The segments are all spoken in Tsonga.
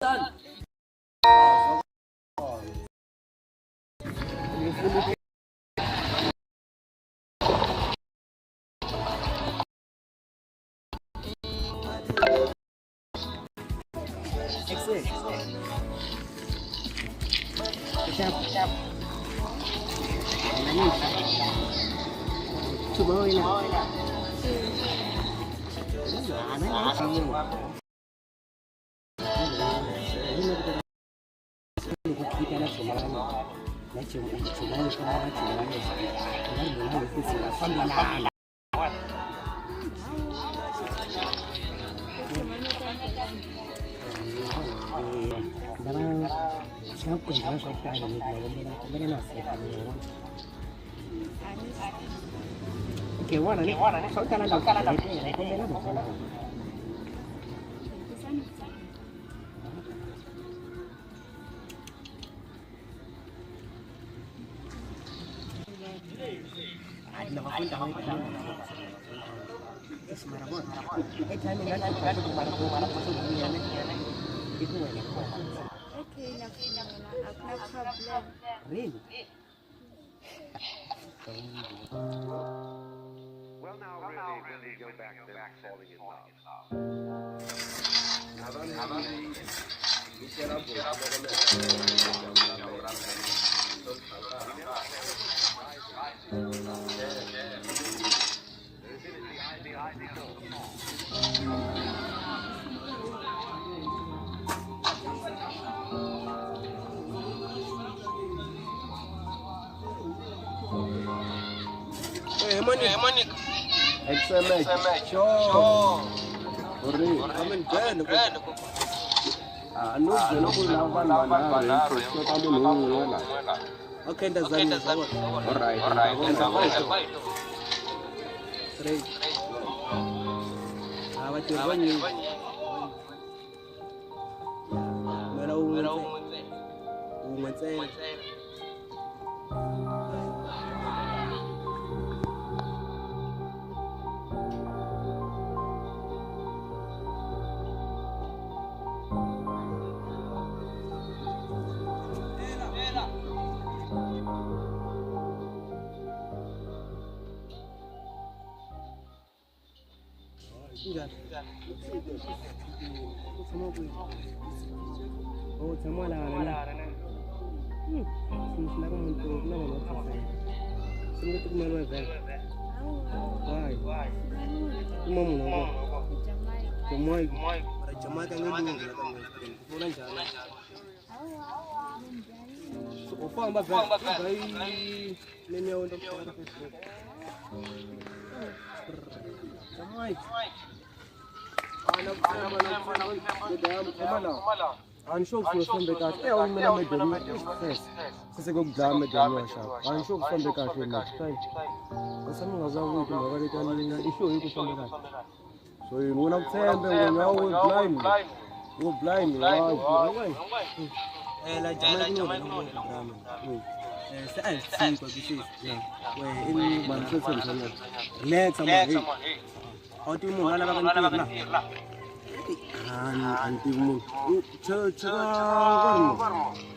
Okay, ngiyakuvumela, akuna problem. Well, now, really, when we go back then falling in love. Okay, ndazamisa. Straight. Vatirhi vanyingi. Mara wun'we wun'we ntsena. Njhani? U tshama kwihi? U tshama laha na? Swi lava munhu ku na vanhu va phasela. Swi nge tikumeli wa vhele. Why? Kuma munhu wa kona. Jamaica. Jamaica. Mara Jamaica nge lunghi la ka n'wina. Vona njhani? So u famba vhele. U ba yi name ya wena ku ka Facebook. Jamaica. Angisho ku fambe kahle eh mina medeni sese kokudlaya medeni wa xava angisho ku fambe kahle mina kasi mi nga za ku timhaka leti a ni i sure hi ku fambe kahle so yini wena ku tshembe wena wo blind wo blind wa Eh la Jamaica no drama. Eh se a hi tshika ku sweswi. We i mani se tshembisana relax man. A wu tivi munhu a lavaka ntirho na? A ni tivi munhu cheka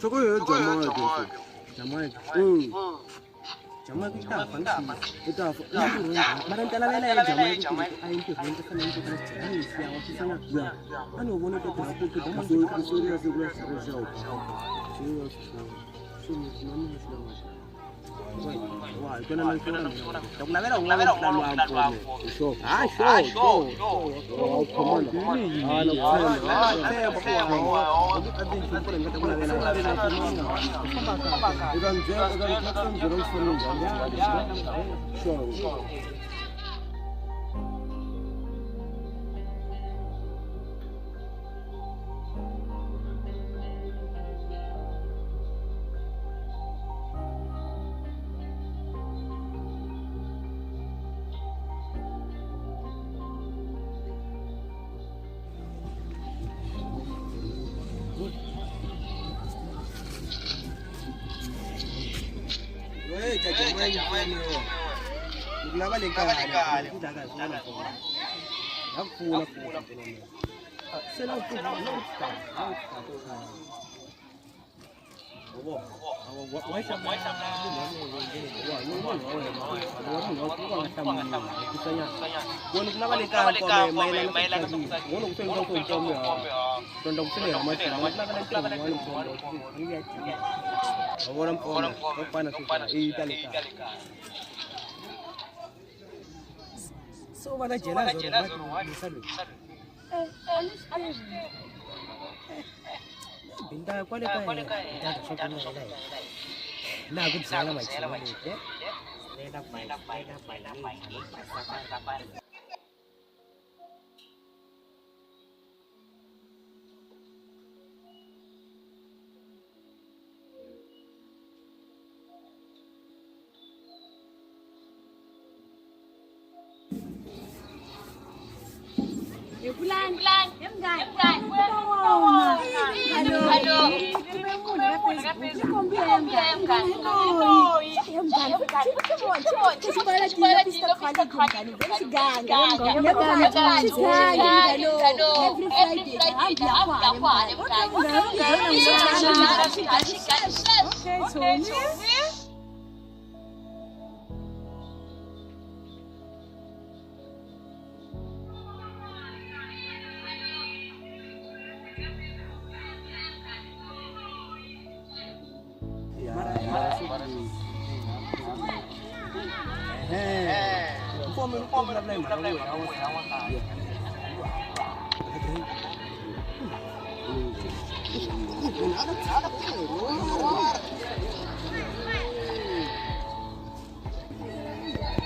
choko yo Jamaica Jamaica. Jamaica yi ta fa ni i ta fa Mara ni ta lavela ya Jamaica ku a yi ntirhweni ku fanele ku tirha ni siya wa swi sana. A ni vona ku tirha ku tirha so serious ku la xi serious so na mina xi lava Wa hi kona na swona. Loko lavela u lavela ku lwa mpfuno. sure Ah sure sure. wa khomana a na ku tshemba Tshemba ku wa. A ti nchumu ku nga ta ku lavela lavela eka ndzela eka ndzela ndzela ku fana njhani sure We Jamaica. Lava le kaya. Ya pfuna pfuna. Se la ku So what binda kwale ka na ku byala machini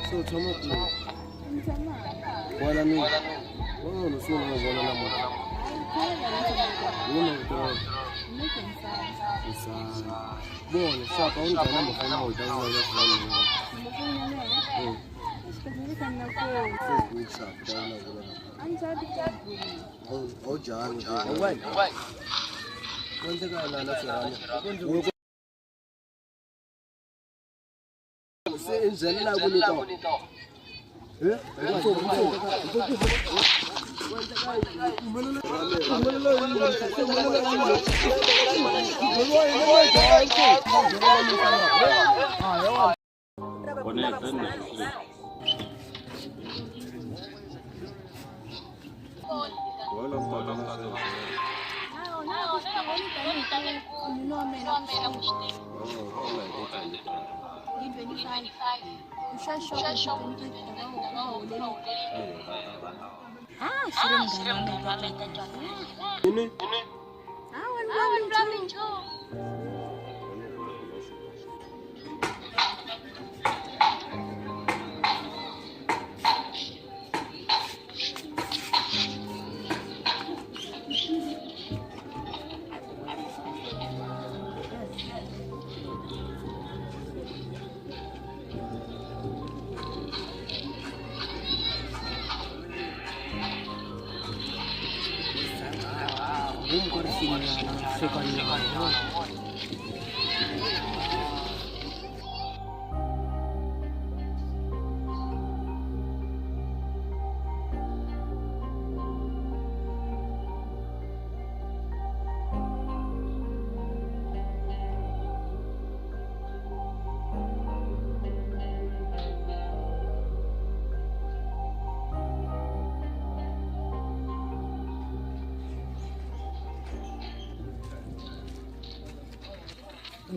So tama wala mi wala no sio na wala na mo wala bom shapa unga na mfano wa utaona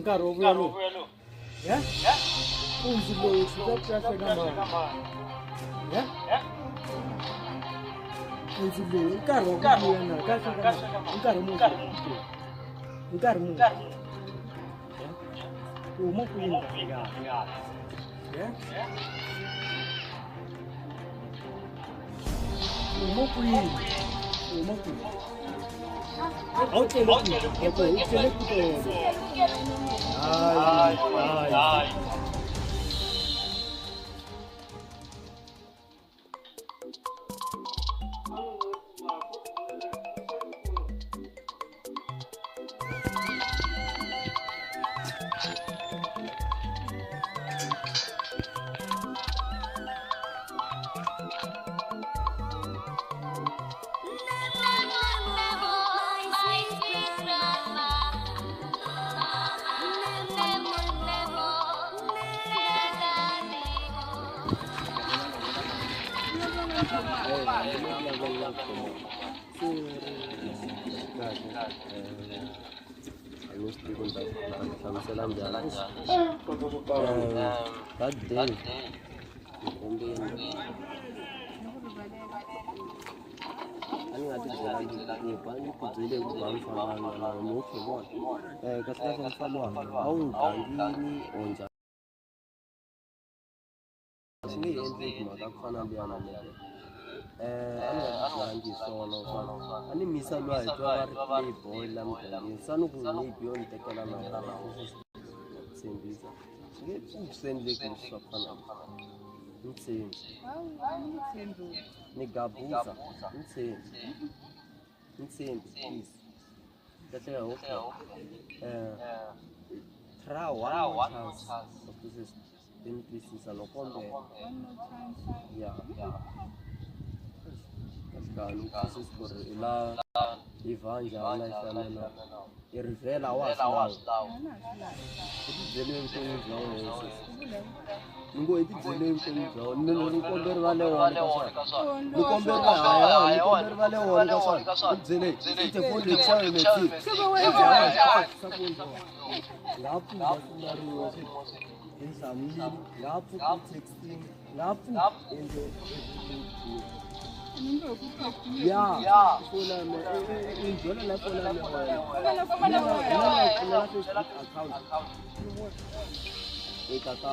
Nkarhi wo vuya lowu ya nkunzi lowu swi ta kahle ka mani ya nkunzi lowu nkarhi wa ku vuya na kahle ka nkarhi muni nkarhi muni u huma kwini ya u huma kwini u huma kwini a wu tlele kwini u tlele kwini. Ai, ai, ai. That day, Nigabuza nitsembi please. Kahle okay. Try one more chance. This is twisisa loko yeah. Kahle this is for ila ivanja life ya mina. I rivela wa swi. I tibyele vutomi bya wena. Ni ngo i tibyele vutomi bya wena. Ni komberi va le wona ka swona. Ni komberi va haya, ni komberi va le wona ka swona. Ni byele i telefoni leyi xave metsi. Lapho ngafunariwe enhlamulini, lapho ku-texting, lapho ende yeah, injola la fona ya wena. Facebook account. Ekata.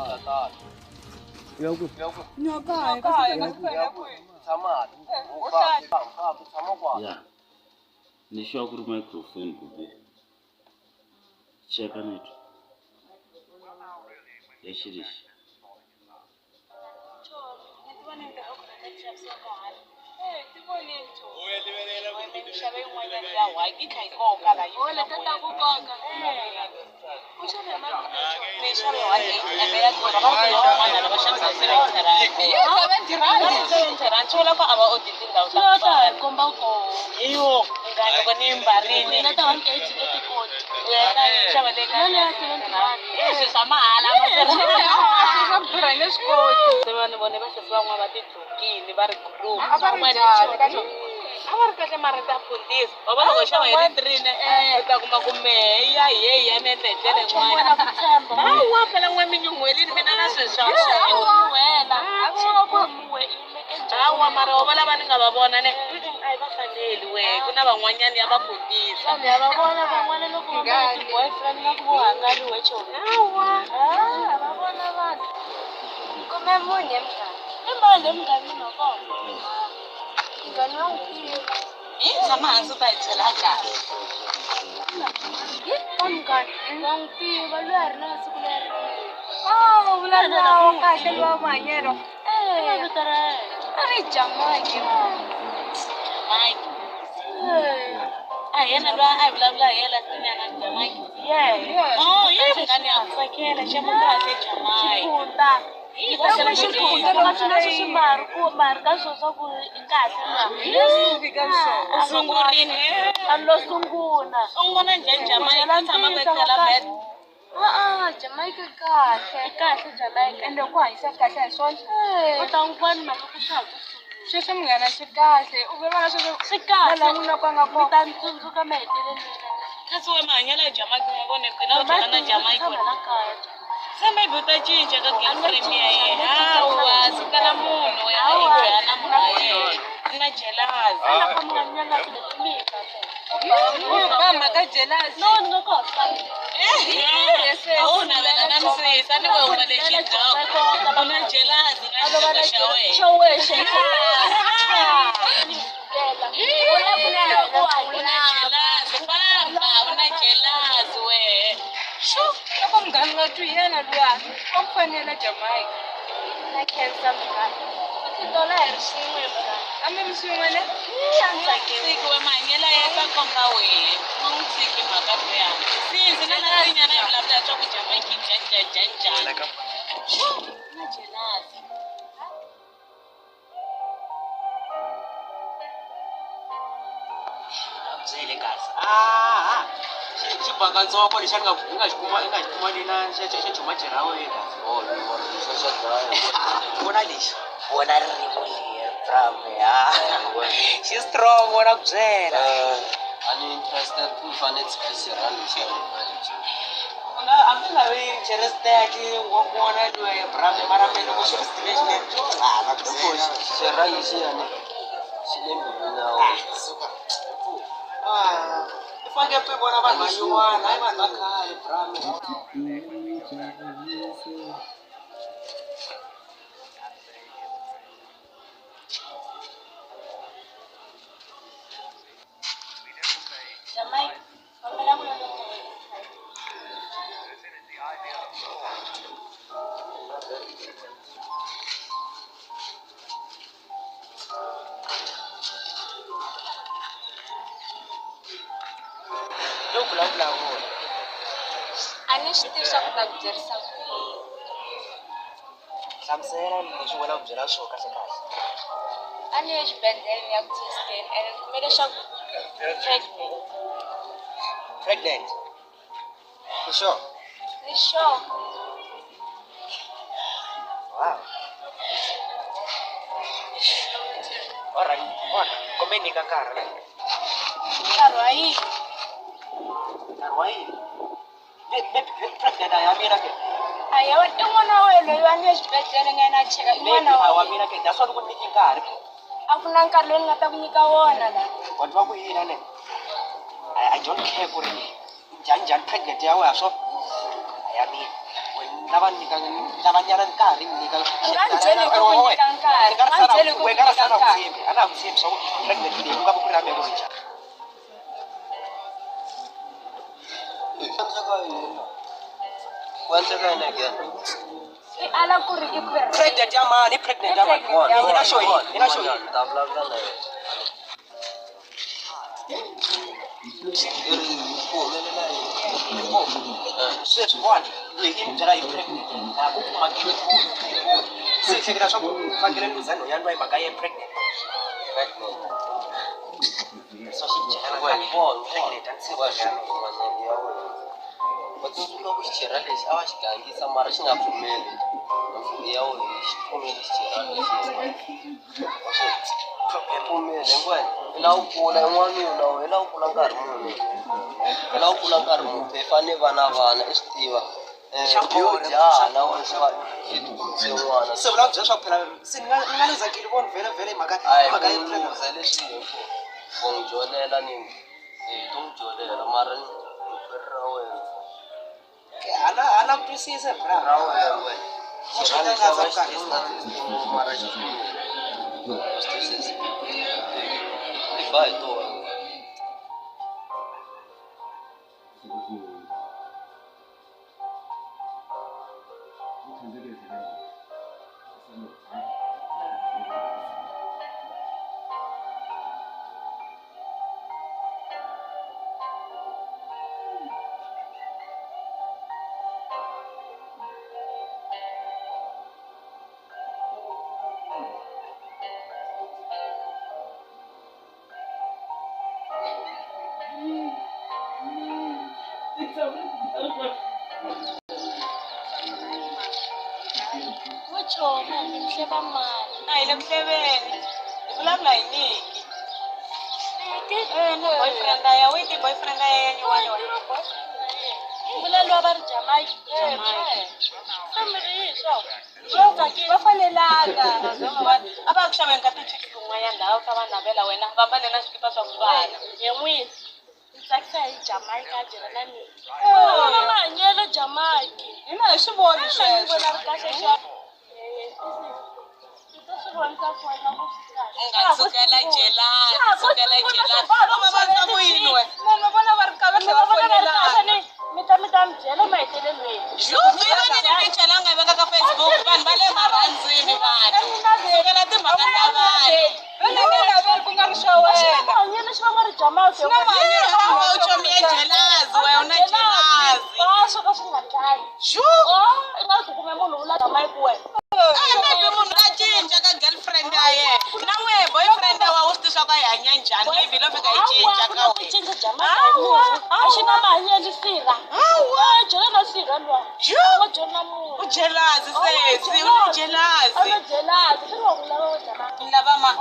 Yeah. Ni sure ku ri microphone kumbe cheka net. Lexi lexi. Bravo ya. Xi strong wona ku byela. A ni interested ku fane tshika xirhalo xa Nga a mi lavi interested wa ku vona loyi bravo mara mina loko xi ri situation ah va ku byela. Xirhalo xiyani xi le mbilwini ya wena. Suka. Ah, i fanele ku vona vanhu va nyuwana, hayi vanhu va khale bravo. Jamaica, kombela ku lava Lo vulavula vona. A ni swi tivi swa ku ta ku byerisa ku yini. Hlamusela leswi wena u byela swona kahle kahle. A ni ye exibedhlele ni ya ku testeni ene ni kume leswaku ni pregnant. Pregnant. You sure? Ni sure. Wow. Alright, vona, kombe nyika nkarhi. Nkarhi wa yini? Nkarhi wa yini? Maybe pregnant a ya mina ke. A ya wena i n'wana wa wena loyi a ni ye exibedhlele ni ya na cheka i Maybe n'wana a wa wa wena. mina ke. That's why ni ku nyiki nkarhi. A ku na nkarhi lowu ni nga ta ku nyika wona la. Wa twa ku yini ane? I don't care ku ri njhani njhani pregnant ya wena swo. A ya mina. Wena lava nyika lava nyana nkarhi ni nyika. U nga ni byeli ku ku nyika nkarhi. U nga ni byeli ku ku Wena nyika sana ku nkarhi. tshembi. A na ku tshembi swa ku pregnant leyi ku nga va ku ri ya mina ku ri njhani. Ku endleka yini again? I ala ku ri i ku Pregnant ya mani, i pregnant ya mani. I pregnant ya Yi na xo yini? Yi na xo yini? Ni ta vulavula na yena. I ri ku humelela yini? Sweswi vona leyi i ni byela hi pregnant na ku kuma se hleketa swa ku fanekele ni luza nhwanyana loyi mhaka ye pregnant. Pregnant. So xi byela Wena, vona, pregnant a ni wa tshembi xi ya wena. Va tsundzuka ku xichera lexi a va xi gangisa mara xi nga pfumeli. Ya wena xi pfumeli xichera lexi. Wa swi pfumeli hinkwenu. I lava ku kula i n'wanuna i lava ku kula nkarhi muni. I lava ku kula nkarhi muni i fanele va na vana i swi tiva. Yo jaha na wena se va i tikumise n'wana. Se vula byela swa ku phela se ni nga ni zakile vona vhele vhele hi mhaka A hi mhaka ye ku pregnant. luza leswi hi ku wa n'wi jolela ni to n'wi jolela mara ni khwiri ra wena. A na ku twisisa bra. Ra wena wena. Swi Xirhalo ta xa nga va za xi nkarhi. mara xi pfumeli. Wa swi twisisa? I ba hi tona. Vochomi mi hleva mani. A hi le ku hleveni. Hi vulavula hi Niki. Niki? Na boyfriend ya yena, wait boyfriend ya yena nyuwani wa. Vula luwa va ri Jamaica. Se mi ri yini swo? Va fanelanga. A va ku xaveni ka tichiki kun'wanyana laha ka va navela wena va mbale na swikipa swa ku fana. Ye n'wini. Ni tsakisa hi Jamaica byela na Niki. Vona mahanyelo Jamaica. Hina hi swi voni Ni sweswo. vona ri kahle xa. Nga sukela jelani, sukela jelani. Va va twa ku yini wena? Vanhu va vona va ri ka va tlhela va fonelana. Mi ta mi ta mi byela mahetelelweni. Yu, yi vonile picture la nga yi veka ka Facebook, vanhu va le marhandzini vanhu. Sukela timhaka ta vanhu. Vele nge naveli ku nga ri swa wena. Mahanyelo xi va nga ri Jamaica. Na mahanyelo a wu chomi ya jealousy, wena u na jealousy. Swo ka swi nga dlayi. Yu! I nga ku kume munhu u la Jamaica wena. Maybe munhu a cinca ka girlfriend ya yena. Na wehe boyfriend wa wu swi tiva swa ku a yi hanya njhani, maybe lo fika yi cinca ka Ku wena. cinca Jamaica hi munhu. A xi na mahanyelo sirha. Jona na sirha luwa. Yu! Wo jona munhu. U jealousy sesi, u na jealousy. A na jealousy. Swi ri wa ku lava wa Jamaica. Ni lava ma.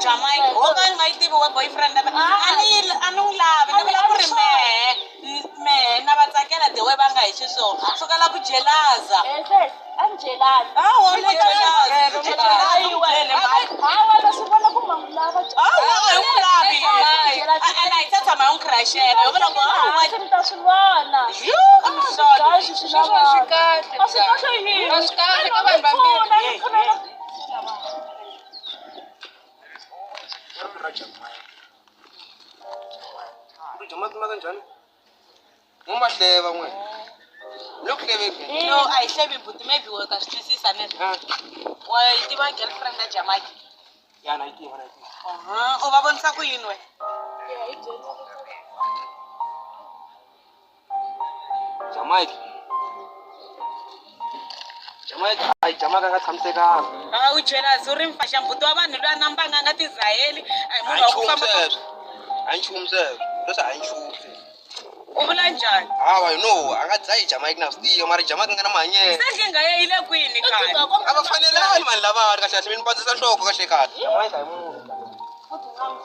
Jamaica wo ka ni nga yi tivi wa boyfriend a ni a ni n'wi lavi ni vula ku ri mehe mehe na va tsakela the way va nga hi xiswona sukela ku jelaza hawa u hawa swi vona ku ma n'wi lava hawa a hi n'wi lavi ene a hi se tshama hi n'wi crushela hi vula ku hawa se mi ta swi vona yo mihlolo sweswo swi kahle a swi kahle yini A swi kahle ka vanhu vambirhi. Jamaica kanjhani? Mo ma hleva n'we. Ni le ku hleveni. No a hi hlevi buti maybe wa ka swi twisisa ne wa yi tiva girlfriend ya Jamaica Ya na yi tiva na yi tiva. Aha, u va vonisa ku yini wena Jamaica. Jamaica ai Jamaica nga tshamisekanga. A wu jealous u ri mfaxa mbuti wa vanhu loyi a nambanga a nga tizaheli a hi A munhu hi wa ku nchumu famba sweswo. A hi nchumu sweswo. Leswi a hi nchumu sweswo. U vula njhani Hawa you know a nga dzahi Jamaica na swi tiva mara Jamaica nga na mahanyelo. Se nkingha ye yi le kwini khale A va fanelani vanhu lavawani kahle kahle mi ni pandzisa nhloko kahle kahle. Jamaica hi munhu.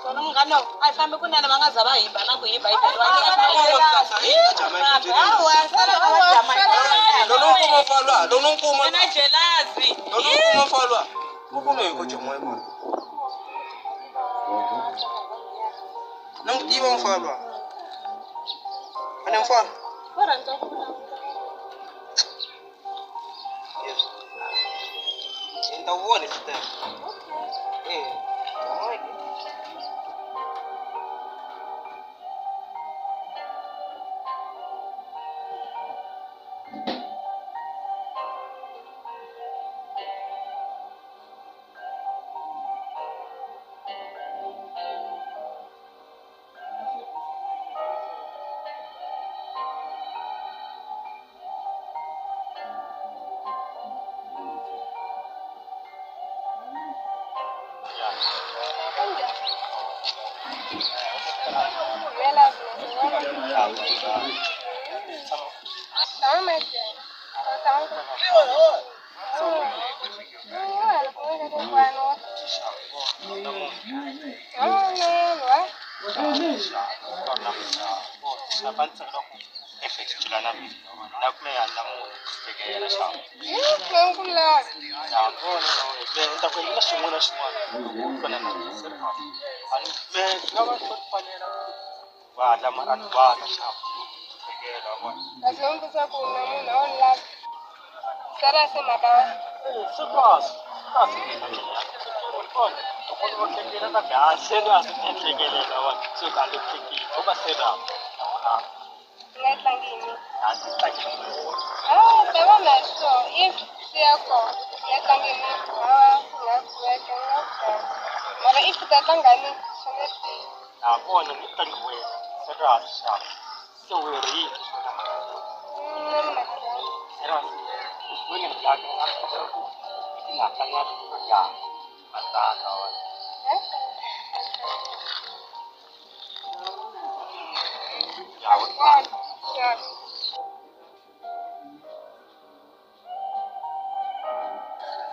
Swona munghana a hi fambi kunene va nga za va hiba na ku hiba hi Lowu nkuma mfalwa, lowu nkuma. na jealousy Lowu nkuma mfalwa. Ku kume hi ko Jamaica. Na n'wi tiva mfalwa. A ni mfalwa. Va rhandza ku vulavula. Yes. Ni ta vona hi step. Eh. Jamaica.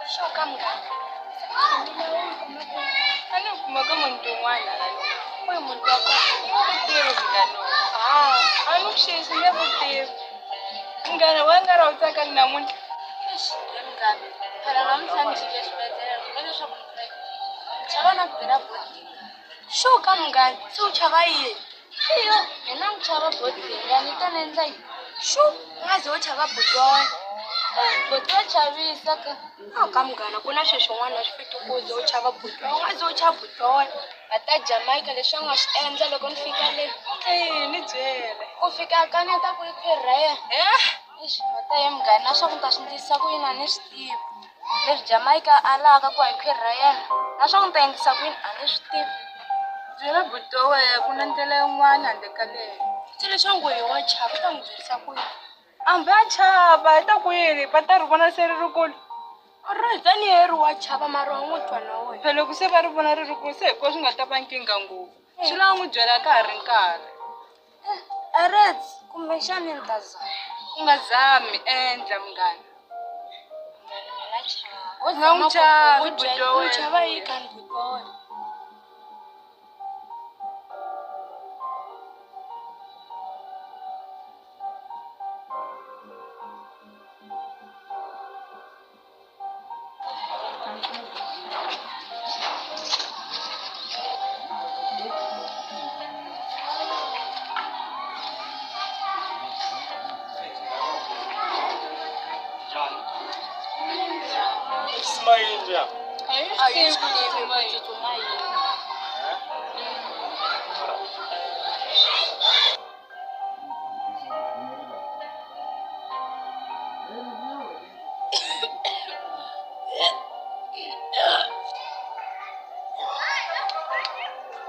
Xoka munghana. A ni kuma ka munhu un'wana Oyi munhu wa kona. Ni ku tivi munghana loyi. A ni ku xexi ni ku tivi. Munghana wa nga ra u tsaka namuntlha. Eish, he munghana. Phela namuntlha ni jike xibedhlele ni kume leswaku ni pregnant. Ni chava na ku byela bodinga. Xoka munghana, se u chava yini? Iyo, mina ni chava bodinga ni ta ni endla yini? Xu, u nga ze u chava buti wa wena. Buti wa chavisa ka. A ka munghana ku na swilo swin'wana swi fiti ku ze u chava buti wa wena. U nga ze u chava buti wa wena. Va ta Jamaica leswi a nga swi endla loko ni fika le. Ni byele. Ku fika a kaneta ku i khwiri ra yena. Eish, va ta ye munghana na swa ku ni ta swi endlisa ku yini a ni swi tivi. Leswi Jamaica a lavaka ku a hi khwiri ra yena na swa ku ni ta endlisa ku yini a ni swi tivi. Byela buti wa wena ku na ndlela yin'wana handle ka leyo. Se leswaku hi wa chava u ta n'wi byerisa ku yini? Hambi a chava hi ta ku yini va ta ri vona se ri rikulu. Ri tanihi ri wa chava mara wa n'wi twa na wena. Phela loko se va ri vona ri rikulu se hi ko swi nga ta va nkingha ngopfu. Swi lava n'wi byela ka ha ri nkarhi. Arets, kumbexani ni ta zama. U nga zami endla munghana. Munghana mina chava. U nga n'wi chavi buti wa U wena. chava yi kani buti wa wena? yini ya? A yi swi tivi ku tsutsuma yini.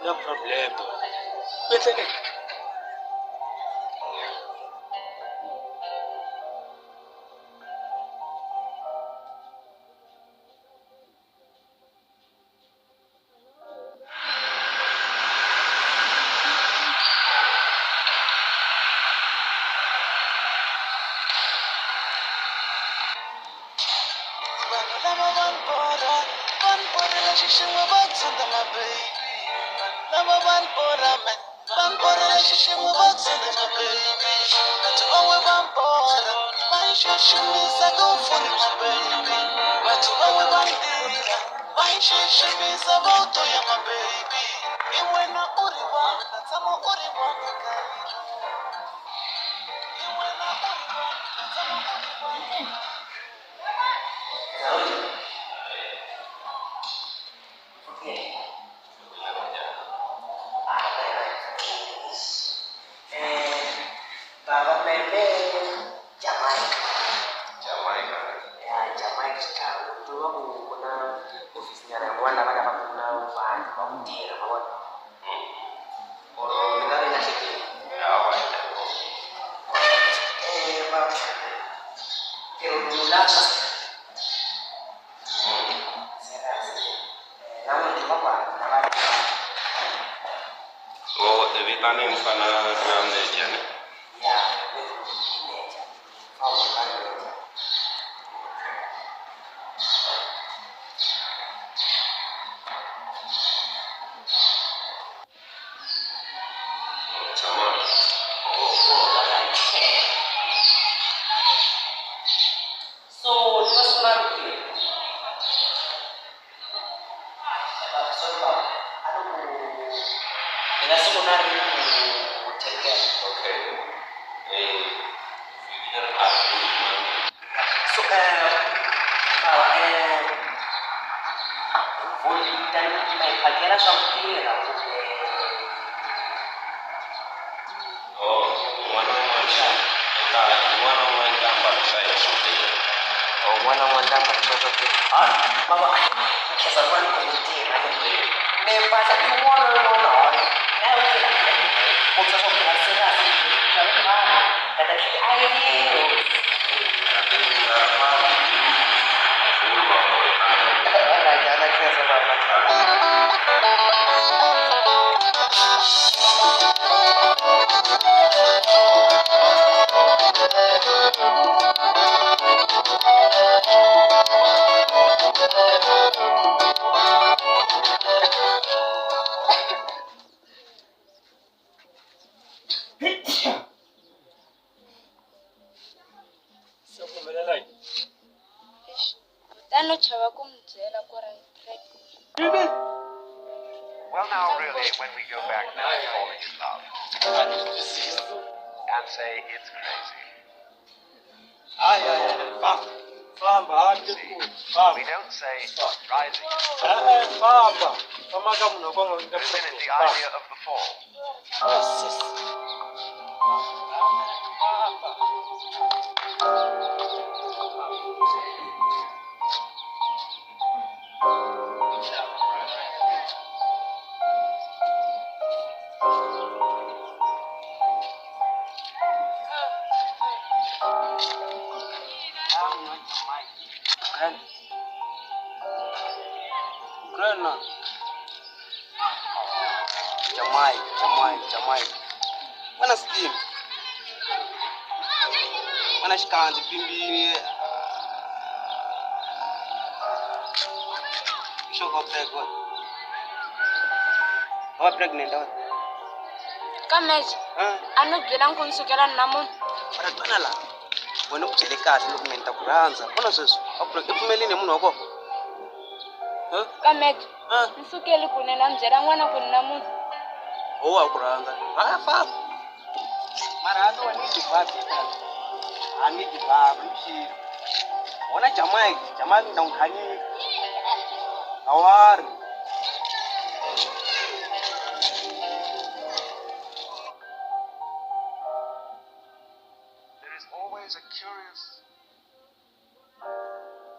No problem. Wait. Well, now, really, when we go back now, falling in love and say it's crazy. See, we don't say rising. There's in it the idea of the fall. Jamaica. Mana scheme. Mana xikanzi pimbini. Xoko pregnant. Wa pregnant wa. Kameji. A no byela ku nsukela na munhu. Mara twana la. Wena u byele kahle loko mina ni ta ku rhandza. Vona sweswi, a pfumelini hi munhu wa kona. Kameji. Nsukeli kunene a byela n'wana ku ni na munhu. Oh, a ku rhandza. Ha famba. Mara a no ni give up. A ni give up ni xilo. Wona Jamaica, Jamaica ni ta n'wi khanyisa. Awari. There is always a curious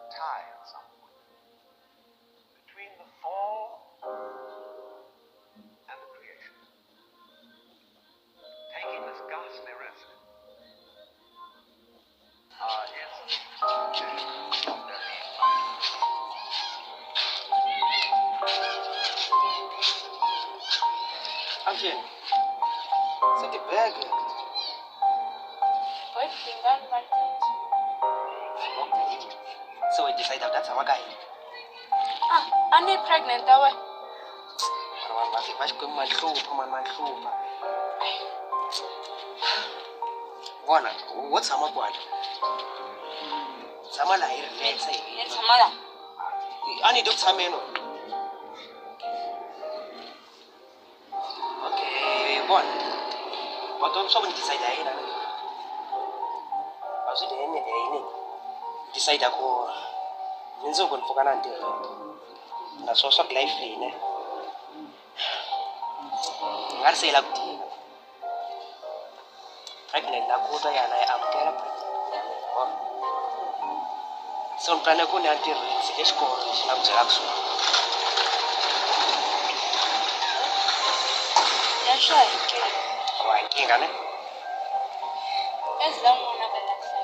tie at some point between the fall and the creation. Taking this ghastly risk is Action. Set the bag. So we decided that's our guy. Ah, I'm pregnant, awe. Bona, what's our kwala? Tshama la hi relax hi. Tshama la. Ani do tshame no. Okay, bona. But don't so decide hi na. A swi le ne. Decide ku mindzuku ni pfuka na ntirho. Na swo swa life leyi ne. Nga ri se yi la ku tika. Pregnant na ku twa yana yi amukela pregnant ya mina wa. So ni plane ku ni ya ntirhweni tshike xikolo lexi na ku byelaka swona. Ya swa hi nkingha. Wa hi nkingha ne? As long as una ka la hlayisa.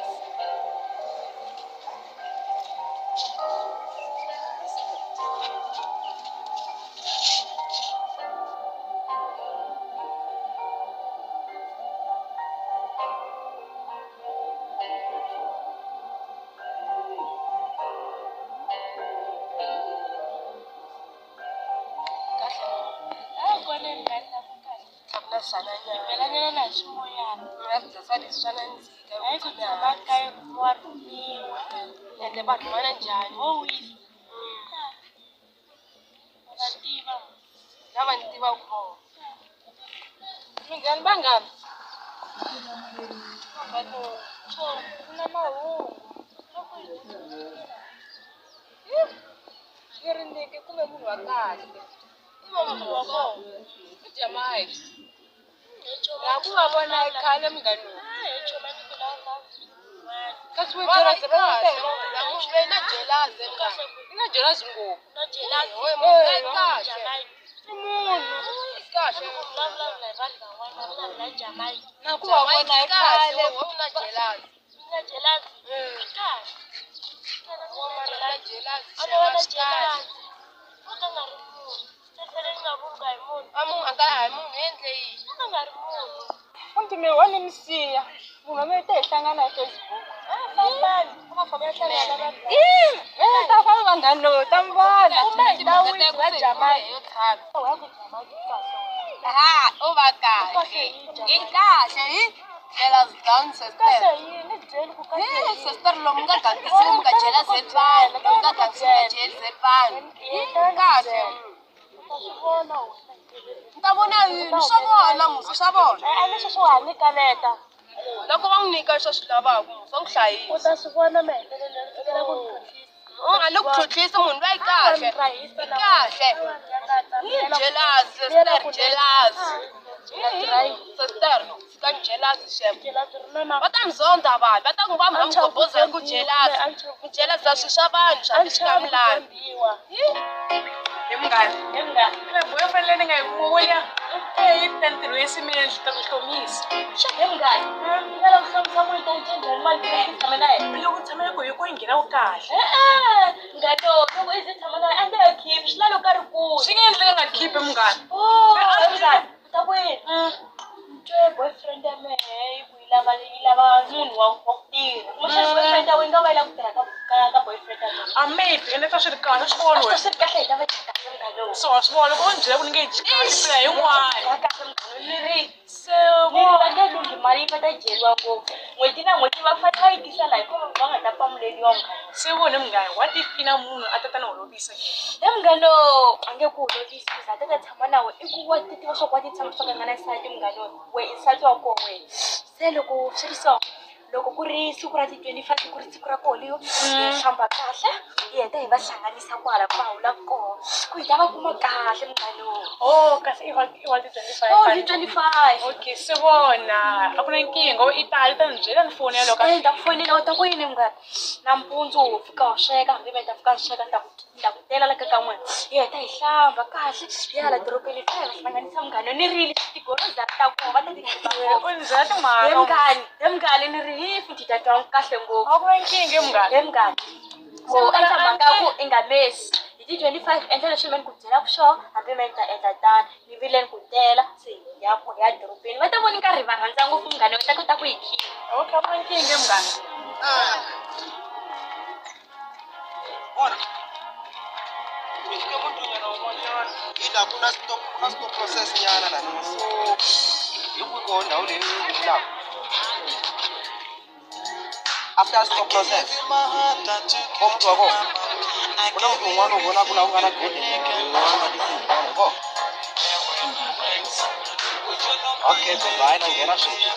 Loko va n'wi nyika leswi a swi lavaka swa n'wi hlayisa. U ta swi vona mahetelelweni u ku tlhontlhisa. A ni ku tlhontlhisi munhu loyi kahle. I kahle. Jealous, sister, jealous. Sister, sika ni jealous xem. Va ta ni zonda vanhu, va ta ku va mhani mugobhoza hi ku jealous. Ku jealous swilo swa vanhu swa swi nga milani. Hi munghana. Hi munghana. Boyfriend leyi ni nga yi kuma yi ta ntirho ya simendle ta ku hlomisa. Hi munghana. Ni nga lava ku hlomisa munhu ta njhani mali leyi tshama na yena. Loko tshama ku hi ku yi nghena ku kahle. Munghana loko i ze tshama na yena a nge khipi swi la loko a ri kule. Swi nge endleki nga khipi munghana. Oh munghana u ta ku yini? Twe boyfriend ya mehe yi ku yi lava munhu wa ku tirha. Kumbexana boyfriend ya wena yi nga va yi lava ku tirha ka boyfriend ya mina. A maybe ene ta swi ri kahle swi vona wena. Swi ri kahle hi ta va kahle munghana. So wa swi vona loko u ni byela ku ni nge yi kahle phela yin'wana. Kahle munghana ni ri se va nge lunghi mali yi ta dyeriwa ngopfu. N'hweti na n'hweti va fanele va yi tisa laha hikuva va nga ta pamuleriwa munghana. Se vone munghana what if i na munhu a ta ta ni holovisa ke? He munghana a nge ku holovisi ku za a ta ta tshama na wena i ku wa ti tiva swa ku wa ti tshama swa ka nga na nsati munghana we i nsati wa kona wena. Se loko swi ri so Loko ku ri siku ra ti 25 ku ri siku ra koho leyo hi hlamba kahle hi heta hi va hlanganisa kwala kwala koho ku hi ta va kuma kahle munghana. Oh, kasi i wa ti 25. Oh, ti 25. Okay, swi vona. A ku na nkingha, i ta ni byela ni fonela loko ni ta ku fonela u ta ku yini munghana? Nampundzu u fika u sweka hambi va ta fika u sweka ni ta ku tela la ka n'wina. Hi heta hi hlamba kahle hi ya la dorobeni hi va hlanganisa munghana ni rile tigoroza ta koho va ta ti khipa ngopfu. U ni byela timhaka. He munghana, he munghana ni ri hi futhi ta twa kahle ngopfu. A ku na nkingha munghana. He munghana. So endla mhaka ya ku i nga mesi. Hi ti 25 endla leswi me ni ku byelaka swona hambi me ni ta endla tano ni vile ni ku tela se hi ya ku ya dorobeni va ta vona nkarhi va rhandza ngopfu munghana va ta kota ku hi khipa. Okay, a ku na nkingha munghana. Ina ku na stop process nyana la so hi ku ko ndhawu leyi yi vulaka after stop process ko muti wa kona ku na muti wun'wana u vonaka laha ku nga na gede ko okay bye na nghena sweswi.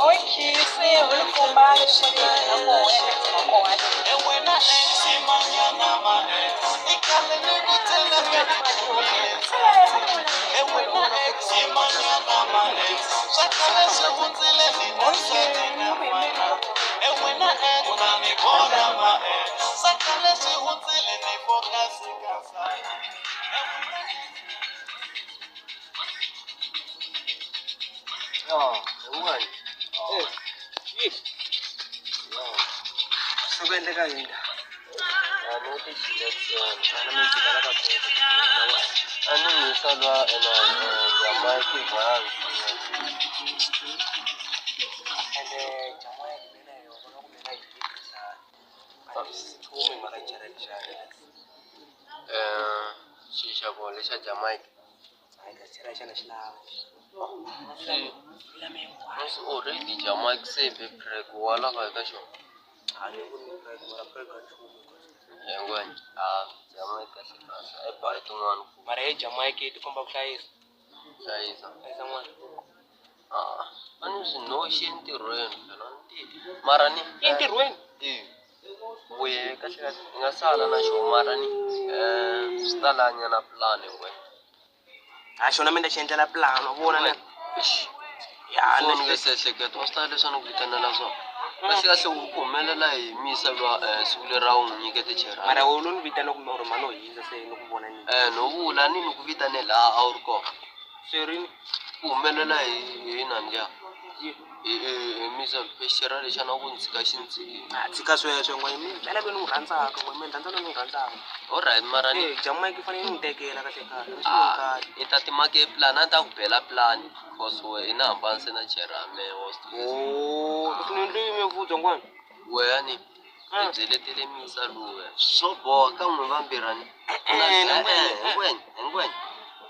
Okay, se u ni komba leswaku na koho eka tshama kona. Swi ku endleka yini? Ende Jamaica mina yona ku mina yi tirhisana. A swi nchumu hi mhaka chela. Xi xa kona lexa Jamaica. Hayi ka chela xana xi lava. Se already Jamaica se be preg wa lava eka xona. A ni voni preg mara preg a nchumu. Ngwenya a Jamaica kahle kahle a yi ba tin'wana ku Mara he Jamaica yi tikomba ku hlayisa. hlayisa. Hlayisa n'wana. A ni swi noxi entirhweni phela a ni tivi mara ni Entirhweni? Vuye kahle kahle ni nga sala na xona mara ni swi ta la nyana pulani ngwenya. Ha xona mi ta xi endlela plan wa vona ne. Ya ni nge se ehleketa wa swi tiva leswi a ni ku vitanela swona. Kahle kahle u ku humelela hi misa lwa siku leri a wu n'wi nyikete cherana. Mara u lo ni vitana kumbe or mhani u hindza se ni ku vona ni. No vula ni ni ku vitane laha a wu ri kona. Se rini? Ku humelela hi inani liya. Hi misa xera lexiya na ku ni tshika xi ni tshikile. A tshika sweswo n'we mi byela loyi ni n'wi rhandzaka n'we mi rhandza loyi ni n'wi rhandzaka. Alright mara ni Jamaica yi fanele ni n'wi tekela kahle kahle. I ta timake plan a ni ta ku bela plan cause wehe i na hambana se na cherame wa swi tiva. Oh, ni ndli mi vutsa n'wana. Wehe ni i byeletele misa luya swo boha ka n'we vambirhi ni. Ngwenya ngwenya.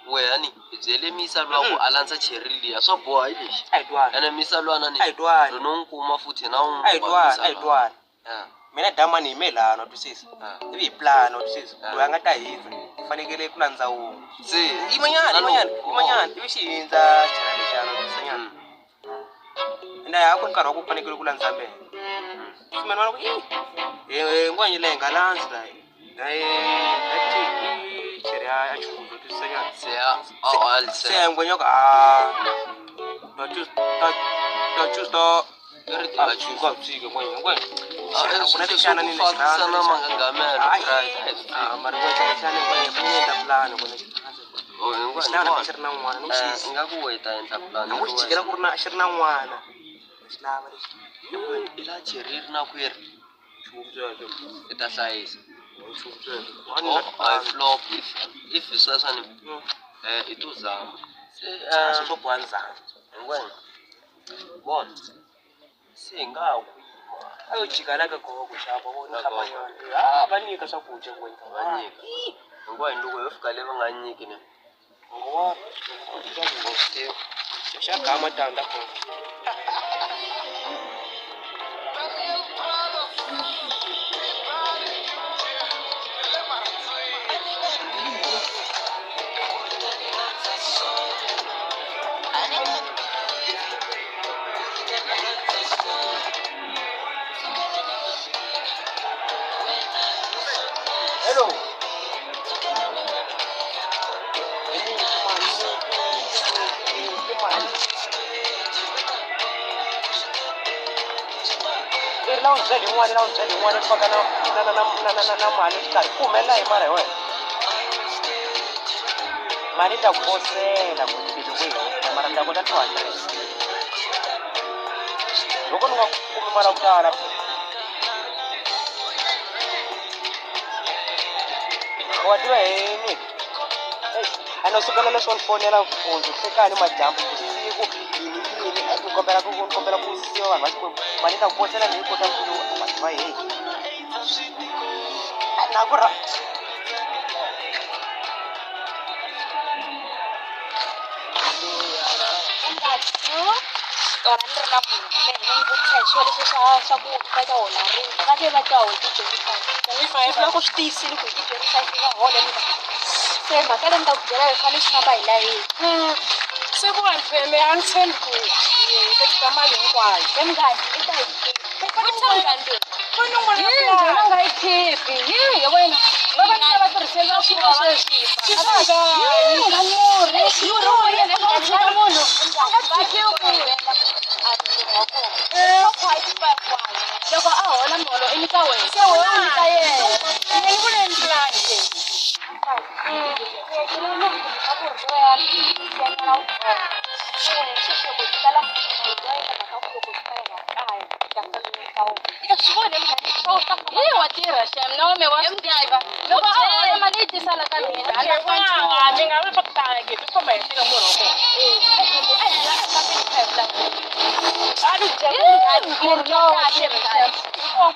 Wehe ni i byele misa luya ku a landza cheri liya swo boha hi lexi. A hi twani. Ene misa lwana ni A hi twani. no n'wi kuma futhi na n'wi A hi twani, a hi twani. Mina damani hi me lana wa twisisa. Ivi hi plan wa twisisa. Loyi a nga ta hindza hi fanekele ku landza wun'we. Se yimanyana yimanyana yimanyana ivi xi hindza xichela lexiyana wa twisisa nyana. Ende a ku ri nkarhi wa ku fanekele ku landza mehe. Se mina ni vona ku i ngwanyi leyi nga landzi la. Cheri ya chuza twisisa nyana. Se a Se ngwenya ku a ta choose ta choose ta a tshika tshika ngwenya ngwenya. Fambisana mangangamelo Mara ngwenya xana ngwenya ku endla plan ngwenya xi lava xi ri na n'wana ni xi nga ku wena ta endla plan. Ni xi jikela ku ri na xi ri na n'wana. Xi lava lexi. I la cheri ri na kweri. I ta hlayisa. Oh, a hi flop if if hi sweswo ni i to zama. Se Swo boha nzama. Hinkwenu vona Se hi nga ha ku yima. A yo jika la ka gogo xava vona Ka gogo. hlapanyana. Ah, va nyika swakudya ngwenya. Va nyika. Hinkwenu loko yo fika le va nga nyiki ne. Ngo wa U swi tivi. xa gama tanda kona. Hello. I ri na n'wi byela yin'wana na n'wi byela yin'wana faka na na na na na na na mali exikarhi ku humelela hi mara hi wena mali ta ku posela ku loko yi hela mara ni ta kota 200 loko ni nga kumi mali ya ku tala wa tiva hi Nick a no sukela leswo ni fonela mpfundzu hlekani madyambu vusiku yini yini ni kombela ku ni kombela ku wisisiwa vanhu va Xikwembu mali ta ku posela ni yi kota ku wa tiva heyi na ku ra Tona ni ri na munhu mehe ni n'wi vutisa hi swona leswi swa swa ku va ta hola rini va te va ta hola ti 25 swi vula ku swi tiyisile ku hi ti 25 va hola ni se mhaka leyi ni ta ku byela yo fanele swi famba hi layeni. Se ku va ni a ni tshembi ku hi ta mali hinkwayo. He munghana i ta hi vutisa munghana loyi. Yini njhani a nga yi khipi yini hi wena vavanuna va tirhiseriwa swilo sweswi yini munghani murhi murhi wa yena a tshika munhu a nga tshikiwi ku loko a hola muholo i nyika wena se wena u nyika yena Ni vule ni plan ke. Hi wa tirha xem na wena wa swi tiva loko a hola mali yi tisa la ka mina a nga fa nchumu. Mi nga vi swa ku tala ke, swi famba hi tika murhi wa kona. Murhi lowo wa tirha xem. Ni nga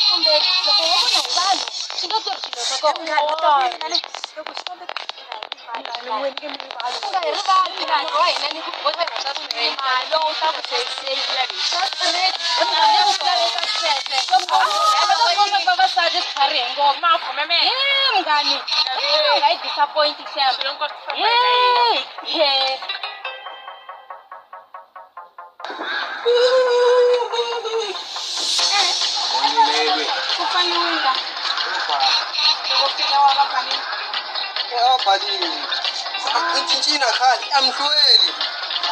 kumbe loko wo vona hi vanhu swi nga tirhi swilo swa kona. U nga hi rivali munghana wa hina ni ku vavasati swi tlharihe ngopfu. He munghani u nga yi disappoint xem. He he. Ku pfaliwile. Loko fika wa va pfalile. Ya pfalile. I cincile khale a mi hlweli.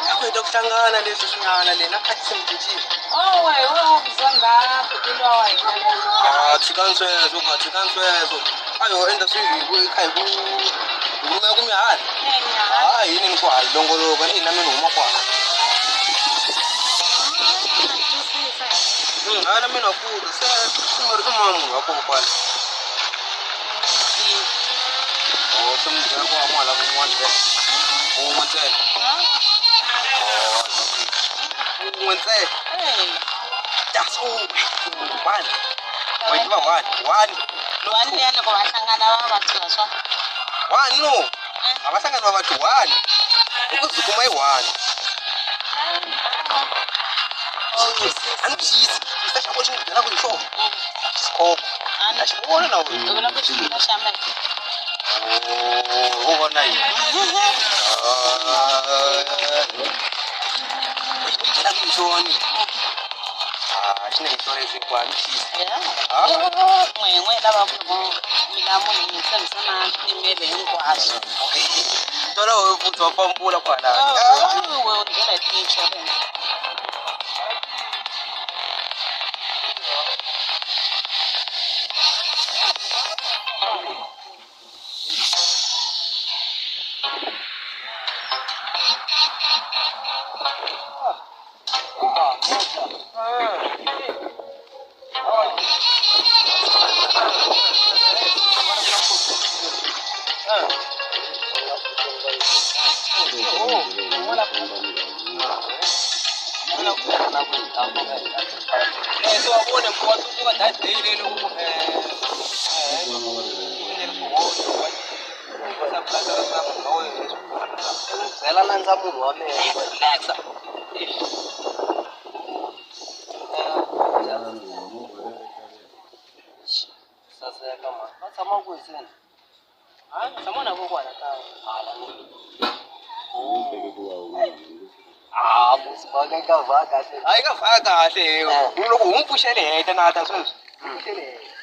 A ku heta ku hlangana leswi swi nga na lena a se mi cincile. Oh, wena wa ku zonda buti wa hina. Ah, tshikani sweswo ka tshikani sweswo. A yo endla swi hi ku kha hi ku huma ku mi hala. Ah, yini ni ku hala longoloka ni na mina huma kwala. Hala mina ku se swi nga ri i mani munhu wa kona kwala. Oh, se mi byela ku a n'wana un'wana ntsena. Un'we ntsena. Oh, un'we ntsena. That's all. One. Wait, one. One. One liya loko va hlangana va va tsuha swa. One no. A va hlangani va va one. Hi ku byi kuma yi one. A ni xisi. Xisa xa kona xi ni byela ku hi xona. Xikhoko. Na xi vona na wena. U vula ku xi vula xa mina. Oh, u vona yini? Ah. Byela ku Xoni. Ah, xi na insurance hinkwayo mi xisa. N'we lava ku mi la munhu mi tshembisa na timele hinkwaswo. Tolo we futhi wa pambula kwala. We u byela hi ti-insurance. Byela nandza munhu wa mina relaxa. Saseka mani. Va tshama kwihi se? Hayi, tshama na kokwana kaya. Hala ni. Ah, musi va ka va kahle. Hayi ka va kahle. Loko u n'wi pfuxele heta na ta sweswi. Pfuxele heta.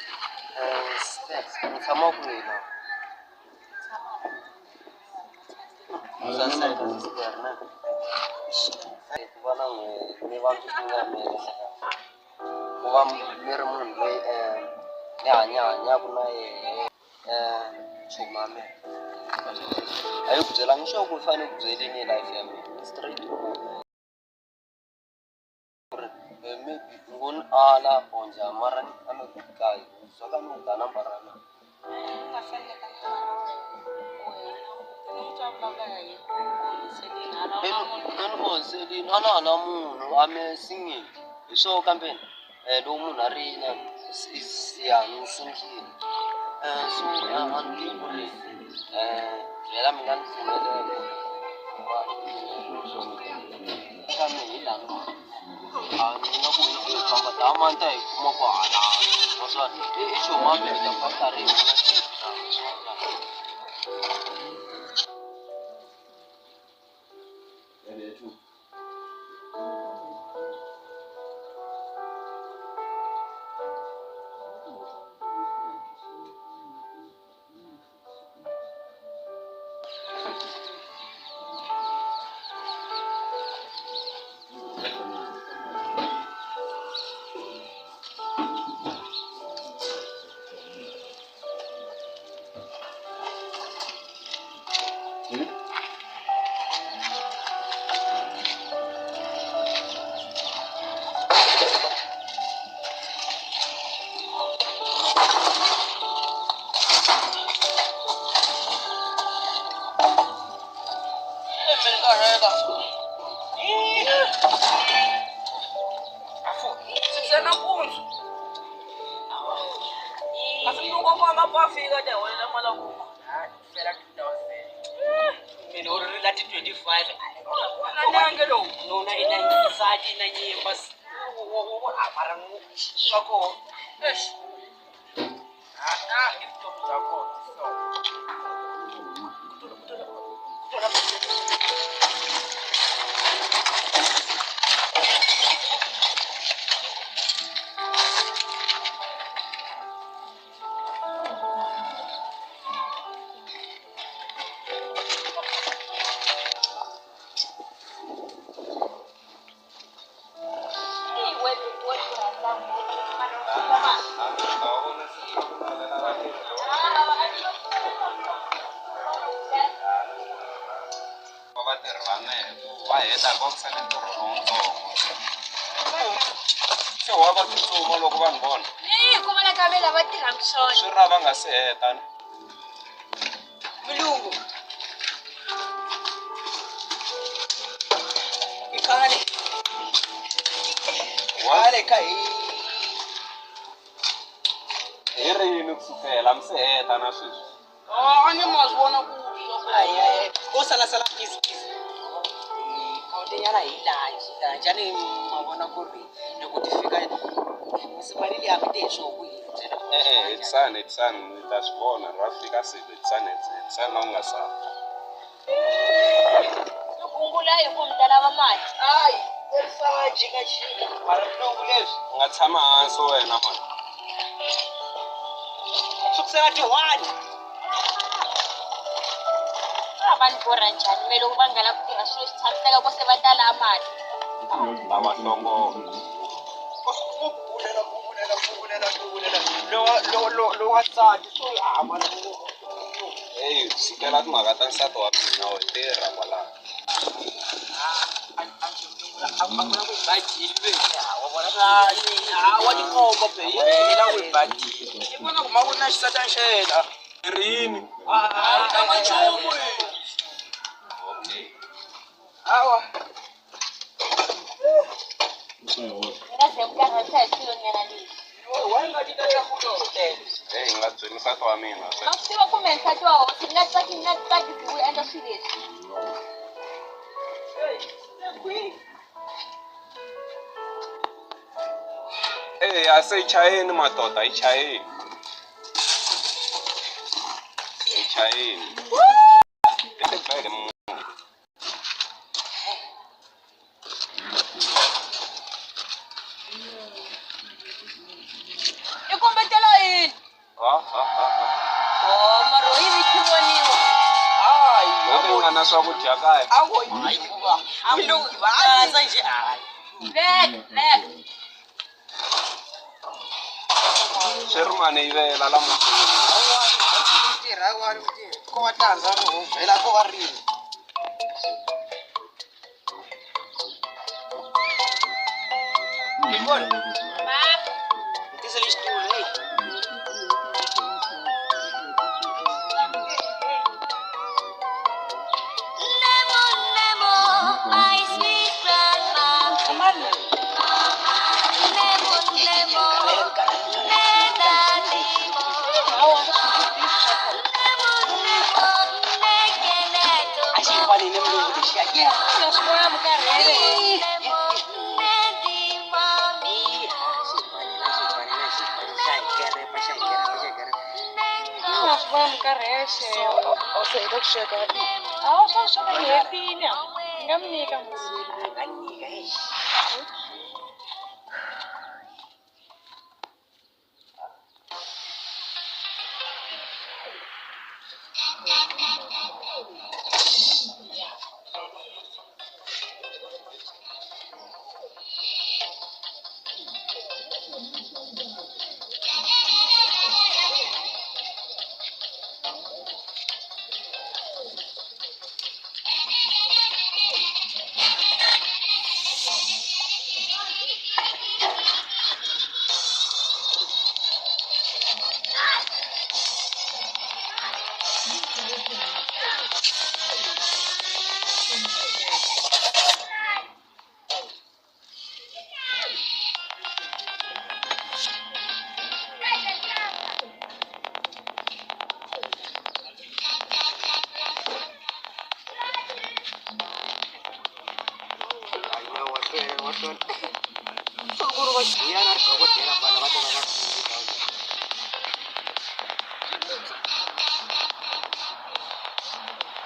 Steps, u tshama kwihi la? Saseka sister na. Ku va na n'we mi va ndzi nga mina. Ku va mi ri munhu loyi ni hanyaka na yehe chuma mina. A yi ku byela ni sure ku u fanele ku byeleni hi life ya mina straight ku ri maybe u ngo ni ala or njhani mara ni a ni good guy swa ka ni ku ba nambara ya mina. A ni onhiselini a na ha na munhu a me singing hi swoho kambe loko munhu a ri na ya ni singile so a ni tivi ku ri vhela mi nga ni pfumelela ku va ka mehe hi laha a ni nga ku hi famba dama ni ta hi kuma kwahala naswona i chomi wa mina hi ta karhi hi vona Va heta hi ku sale ntirho lowutsongo. Se wa va tsutsuma loko va ni vona. Ni ku vona ka mina va tirhaka swona. Swi ra va nga se heta. Mulungu. I khale. Khale ka hi. Hi rini ku sukela mi se heta na sweswi. A ni ma swi vona ku ayi ko sala sala busy busy. Nyana hi laha njhani ma vona ku ri loko ti fika mali liya mi te hi swoho ku yi byela hetisani hetisani ni ta swi vona ra fika siku hetisani hetisani na u nga sala ni gungula hi ku mi ta lava mali. Hayi. Mara mlungu leswi u nga tshama hansi wena mani. Sukusela tiwani. Vanhu borha njhani me loko va nga lavi ku tirha swilo swi tshamiseka ko se va tala mali. Lama hlongo. Lo wa nsati so hava. Hey, sukela timhaka ta nsati wa mina wo tirha kwalano. Wa tikomba be yi la ku badile. I vona ku ma ku na xisatani xa yena. Ri yini? A nga nchumu. Okay. Hawa. Mi nga ze mi karhalisa hi swilo nyana leswi. Hey, nga byeli nsati wa mina. Ma swi tiva kumbe nsati wa hosi ni nga tsaki ni nga tsaki ku u endla swilo leswi. Hey, a se yi chayeni madoda, yi chayeni. Yi chayeni. I tibeke munhu. I kombetela yini? Ha ha ha ha. Oh, mara yi vi voniwa. Hayi. Loko u nga na swakudya kaya. A wo yiva. Landza nje hayi. Veka, veka. Swi ri mani yi vela la mutini. Tirha wa ko va tandza ro vhela ko va rini. Tisele xitulu hey. A xi fani ni mulungu lexiya. Yeah. Nga swi vona mi karhele. Nga swi vona mi karhele xew. O se heta ku sweka. A wu swa sweka ni hetile. Ni nga mi nyika musi. Nga nyika hey.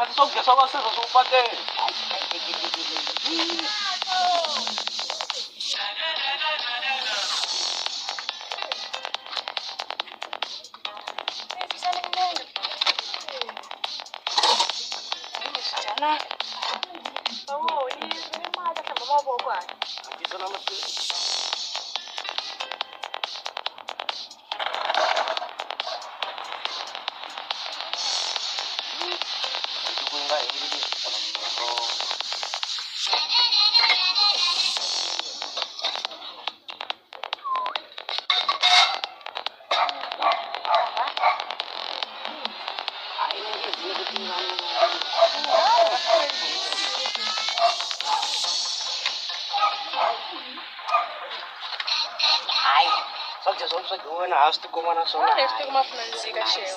Kasi swakudya swa vasesi swi upakele. Hayi. Swakudya swa swa wena a swi tikuma na swona. Leswi tikuma swi nandzika xew.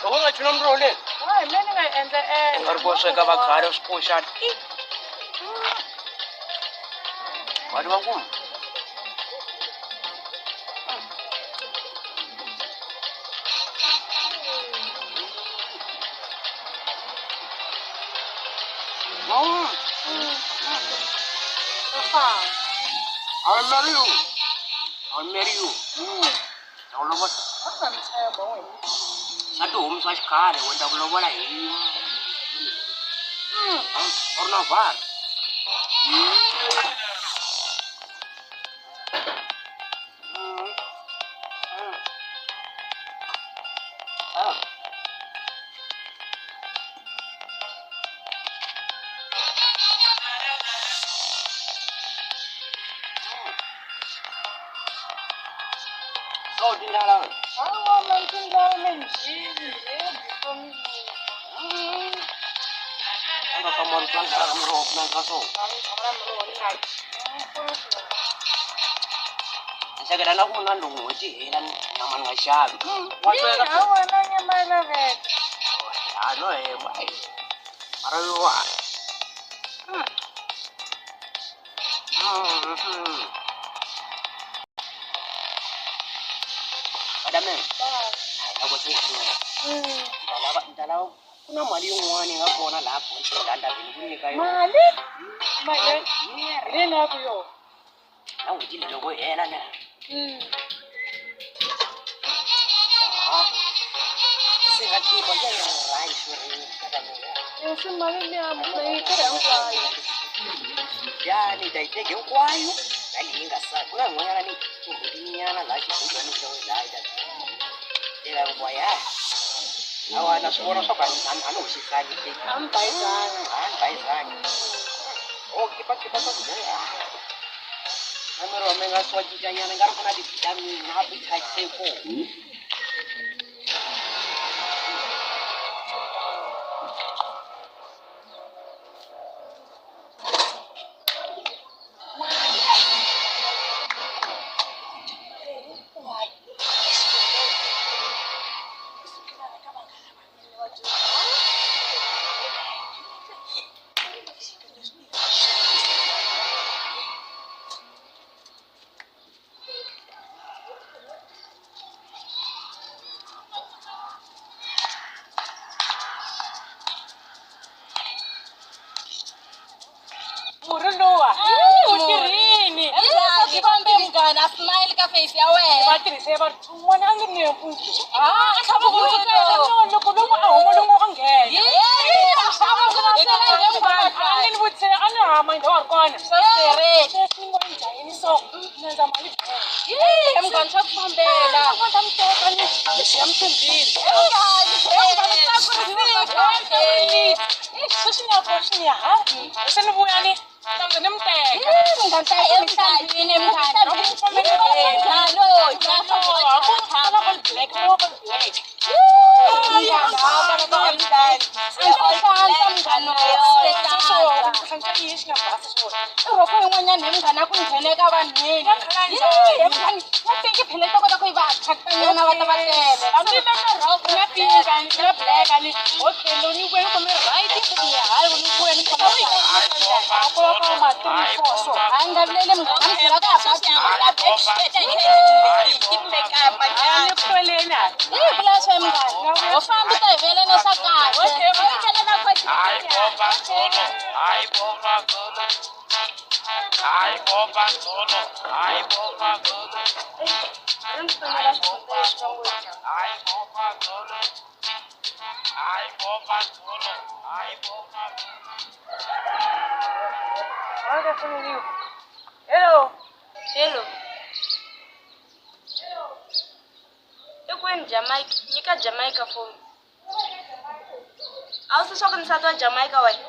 U nga chuna muroho leyi. Hayi, mina ni nga yi endla U nga ri ko sweka va khale swikoxana. Mali va kuma. I will marry you. I will marry you. Ta ku lovola. Swa tihomu swa xikhale wena ta ku lovola hi u ri na vhari. So tindlala. Hawa man tindlala minjhini njhe before Anga ka mani plan ka miroho ku nandzika swona. Ni hleketa na ku na loko n'hweti yi hela nyama ni nga xavi. Wa sweka Hawa na nyama ya laveka. Ha no hemba. Mara yo wa. Madame. Loko se ni ta lava ku na mali yin'wana yi nga kona laha bontini laha ndaveni ku nyika yona. Mali? Mali? Leyi nga ku yona. Na n'hweti leyi loko yi hela ne. Se nga khipha ya yi ri right ri Leswi mali liya yi tirha hinkwayo. Ya ni ta yi teka hinkwayo na leyi nga sala ku na yin'wanyana ni nyana laha xibukweni xa wena laha yi ta teka hinkwayo ya. Hawa na swi vona swa ku a ni hoxisangi ke. A mi bayizangi. A ni bayizangi. O khipa khipa swakudya ya. Na miri wa mina nga swa cincanyana nga ri ku na ti-vitamin na appetite se yi kona. Murhi luwa wu tirhini. Swi fambe munghana a smile ka face ya wena. Va tirhise va ri un'wana a nge ni mpfundzu. Ah, a tlhava ku No, loko lomu a huma lomu a nghena. A ni vutise a ni hama ndhawu a ri kona. Sweswi ni ngo ni dlayini so ni endla mali Yee, munghana swa ku fambela. ta mi teka ni ya muthumbini. Sweswi ni ya kona swi ni ya ha se ni vuya ni kambe ni mi teka. Rhoko yin'wanyana hi munghana ku nghena eka vanhwini. Yee, munghana ya pinki phela yi ta kota ku yi va attract-anyana va ta va tele. Hambi va na rhoko na pinka na black ni okay lowu ni vuya ni khome right ni ya hayi ni vuya ni khome ku va ka ma 3 4 so. A nga vileli munghana mi byela ka ha A ni kweleni ha. Yi vula swa munghana. Ho famba ta hi vuyela na swa kahle. Hello. Hello. I kwini Jamaica? Nyika Jamaica phone. A wu se swa ku ni nsati wa Jamaica wena?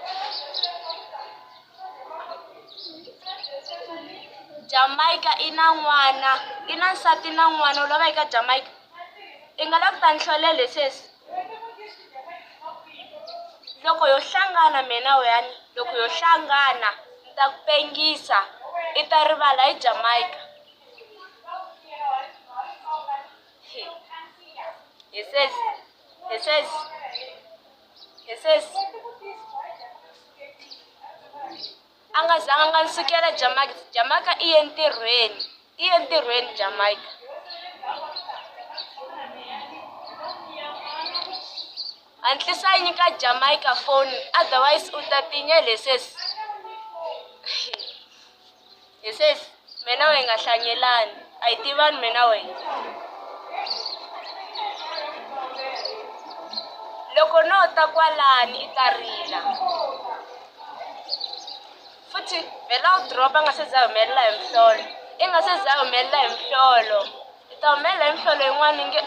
Jamaica i na n'wana, i na nsati na n'wana u lava eka Jamaica. I nga lava ku ta ni hlolela he sesi. Loko yo hlangana mina wena, loko yo hlangana ni ta ku pengisa i ta rivala hi Jamaica. He sesi, he sesi, he sesi. A nga zanga a nga ni sukela Jamaica. Jamaica i ye ntirhweni, i ye ntirhweni Jamaica. Hatlisa nyika Jamaica phone otherwise u ta tinya le sesi. He sesi, mina we nga hlanyelani. A hi tivani mina wena. Loko no ta kwalani i ta rila. Futhi vhela u drop-a nga se za humelela hi mihlolo. I nga se za humelela hi mihlolo. I ta humelela hi mihlolo yin'wana i nge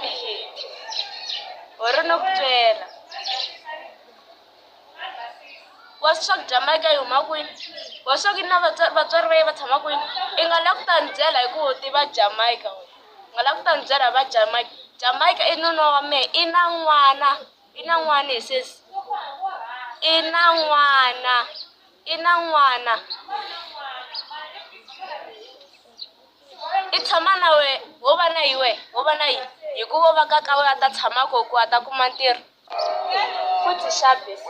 ho ri no ku twela. Wa swi swa ku Jamaica yi huma kwini? Wa swi ku na vatswari vatswari va yena va tshama kwini? I nga lava ku ta ni byela hi ku u tiva Jamaica wena. U nga lava ku ta ni byela hi va Jamaica. Jamaica i nuna wa mehe i na n'wana i na n'wana he sesi. I na n'wana i na n'wana. I tshama na wehe ho va na yi wehe ho va na yi hi ku vo va ka ka wena a ta tshama koho ku a ta kuma ntirho. Futhi xa besisi.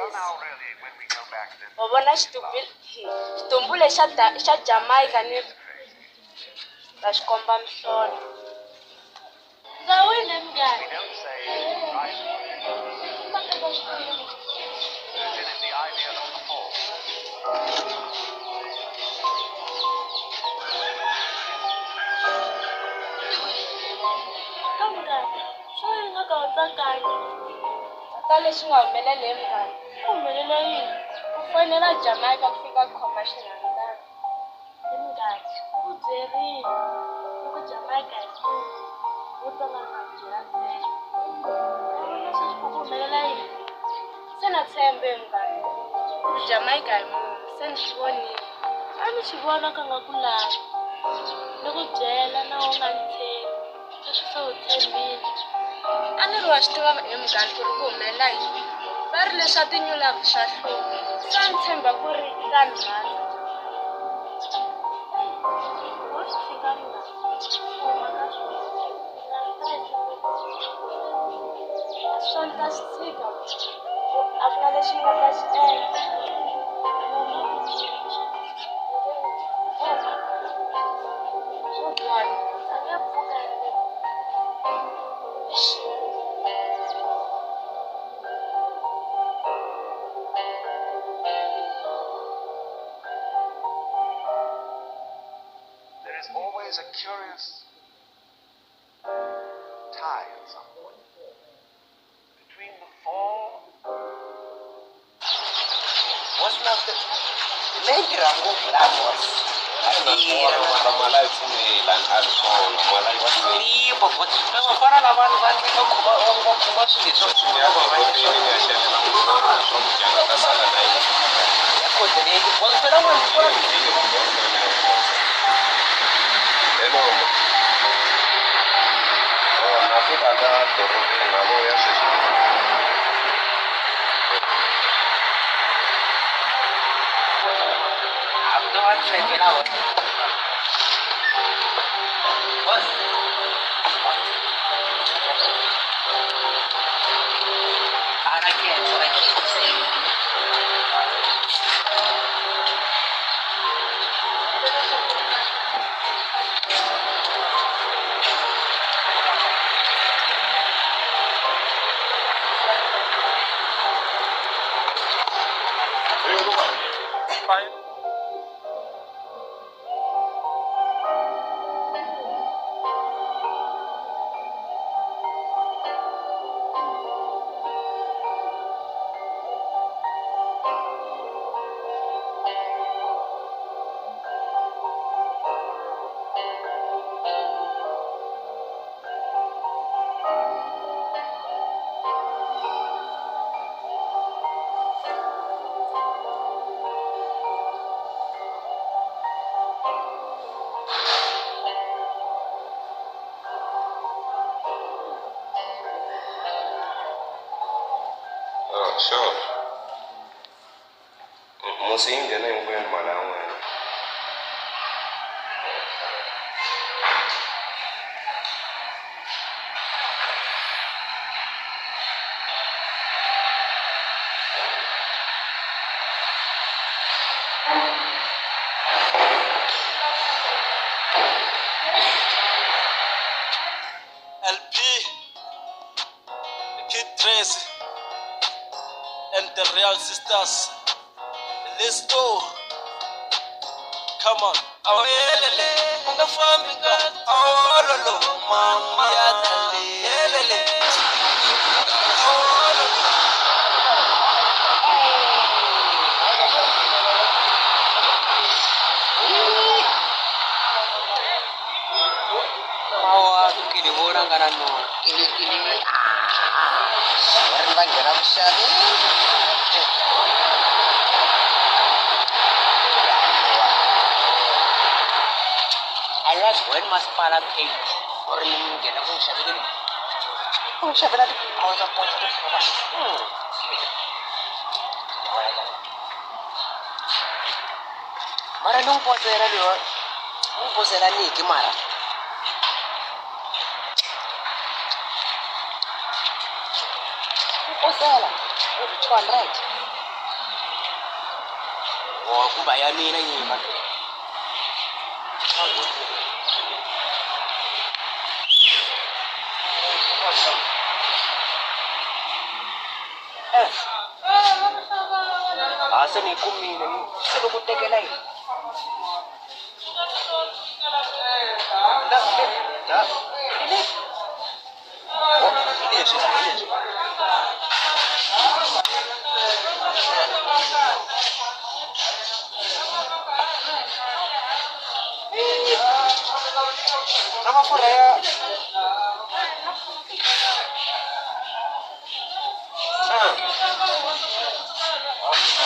Wa vona xitumbu lexi xa Jamaica ni ta xi komba mihlolo. Ndza wina munghana. Ka munghana, swo yi nga ka u tsakangi. Ta leswi nga humelela he munghana. Ku humelela yini? Ku fonela Jamaica ku fika ku khoma xirhangana. He munghana, u ku byerile loko Jamaica hi munhu wo twa nga ri na byela byela. U vona sweswi ku ku humelela yini? Se na tshemba he munghana ku Jamaica hi munhu se ni swi vonile. A ni swi vona ka nga ku lavi. Ni ku byela na wena u nga ni tshembi. Sweswi se u tshembile. A ni ri wa swi tiva he munghana ku ri ku humelela yini. Va ri leswa ti-new love swa hlupha. Se a ni tshemba ku ri i ta ni rhandza. Wo swi tshika munghana. U huma ka swona. Na stress ngopfu. Swo ni ta swi tshika a ku na lexi ni nga ta xi endla. A nge pfuki a ri There is always a curious tie at some point between the fall Boss na leyi tirha ngopfu laha boss. Mara mali a yi pfumeli a ri kona mali a yi pfumeli. Hlonipha boss. Na vafana lavani va va khoma va khoma swilo leswi Ni ya dorobeni ni ya xavela munhu swa ku dya nga ta sala na yena. Ya koteleki boss phela n'wana Hello. Oh, na fika la dorobeni na vuya sweswi. Boss. Ra khensa ra khensa. Oh, sure. Musi yi nghena hinkwenu mali ya n'wina. LP, Kid Tracy. Real Sisters. Let's go. Come on. Awelele, unga fambi ka awololo, mama ya talelele. Awololo. Mawa kili vona ngana no. Kili kili. Ah. Va nghena ku xaveni. I love when masipala paid or ni nghena ku xaveni. Ku xavela ti-power point to mara ni n'wi posela leyo, n'wi posela niki mara. Posela 200. Oh, kuba ya mina yima. Ah, se ni kumile ni se loko tekela yini? La, la. Oh, leswi, leswi. Na mafurha ya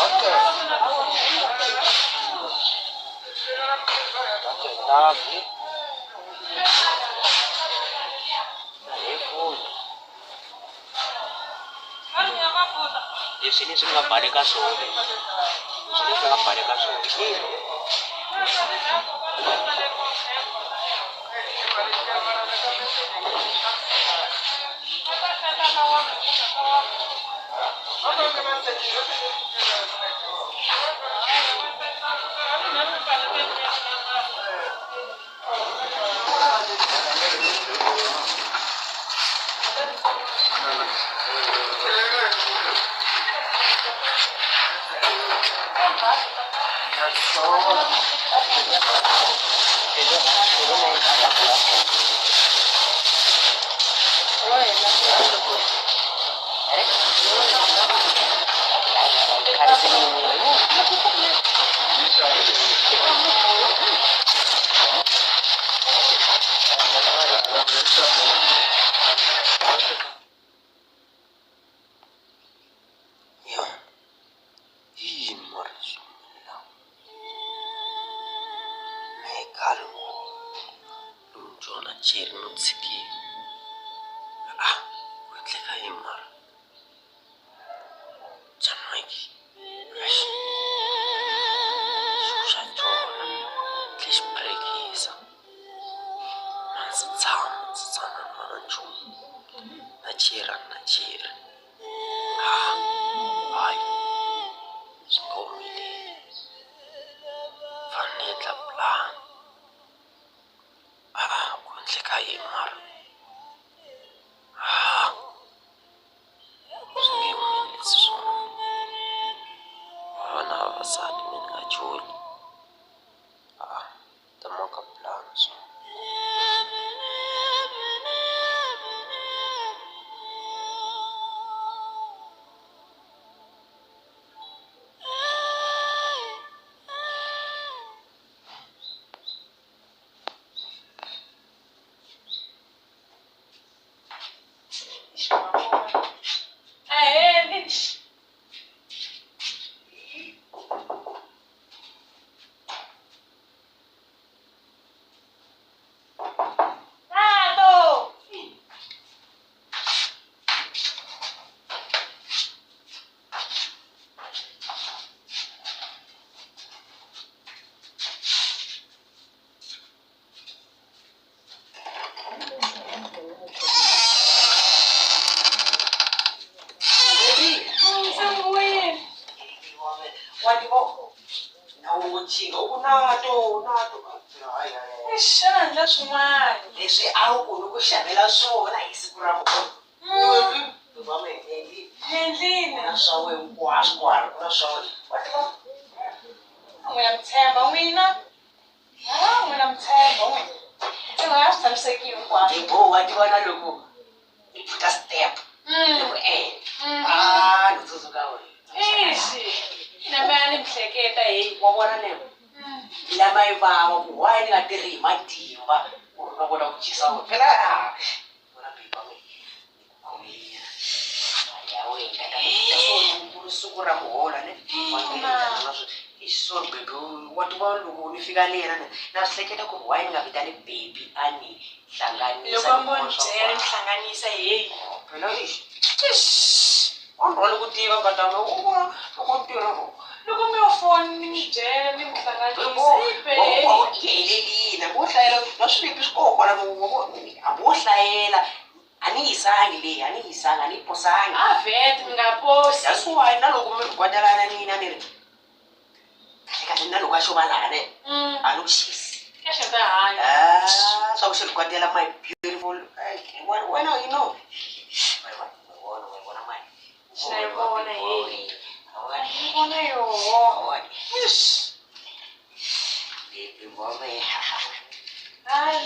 okay. Okay, navi. Leswi ni swi nga baleka swona. Leswi ni swi nga baleka swona. Leswi a wu koni ku xavela swona hi siku ra vona. Endlini. Na swa wena hinkwaswo kwala ku na swa wena. Wa tiva? N'wina mi tshemba n'wina. N'wina mi tshemba n'wina. Se nga swi tshamisekile hinkwaswo. Bo wa tiva na loko i phuta step. Loko ni tsundzuka wena. Ixi. Na mina ni mi hleketa hey. Wa vona ne? Lama yi vava ku why ni nga tirhi hi matimba ku ri na kota ku dyisa wena. Phela vona baby wa mina ni ku khomile mali ya wena ka ta siku ra muhola ne. Sorry baby, wa tiva loko ni fika le yena na swi hleketa ku why ni nga vitani baby a ni hlanganisa. Loko a ngo ni byela ni hlanganisa hey. Phela ixi. A ni rhwali ku tiva nkatanga u vona loko ni tirha ro. Loko mi yo foni ni mi byela ni mi hlanganisa yi helelile hambi wo hlayela na swilipi swi koho kwala hambi wo hlayela a ni yisangi leyi a ni yisangi a ni yi posangi. A vhete mi nga posi. That's why na loko mi rhukatelana nina ni ri kahle kahle na loko a xo va laha ne a ni ku xisi. Kahle ta hanya. Swa ku xi rhukatela my beautiful wena you know. Wa vona mali. Xi yi vona hey. Yi vona yoho. Ixi. Baby boy.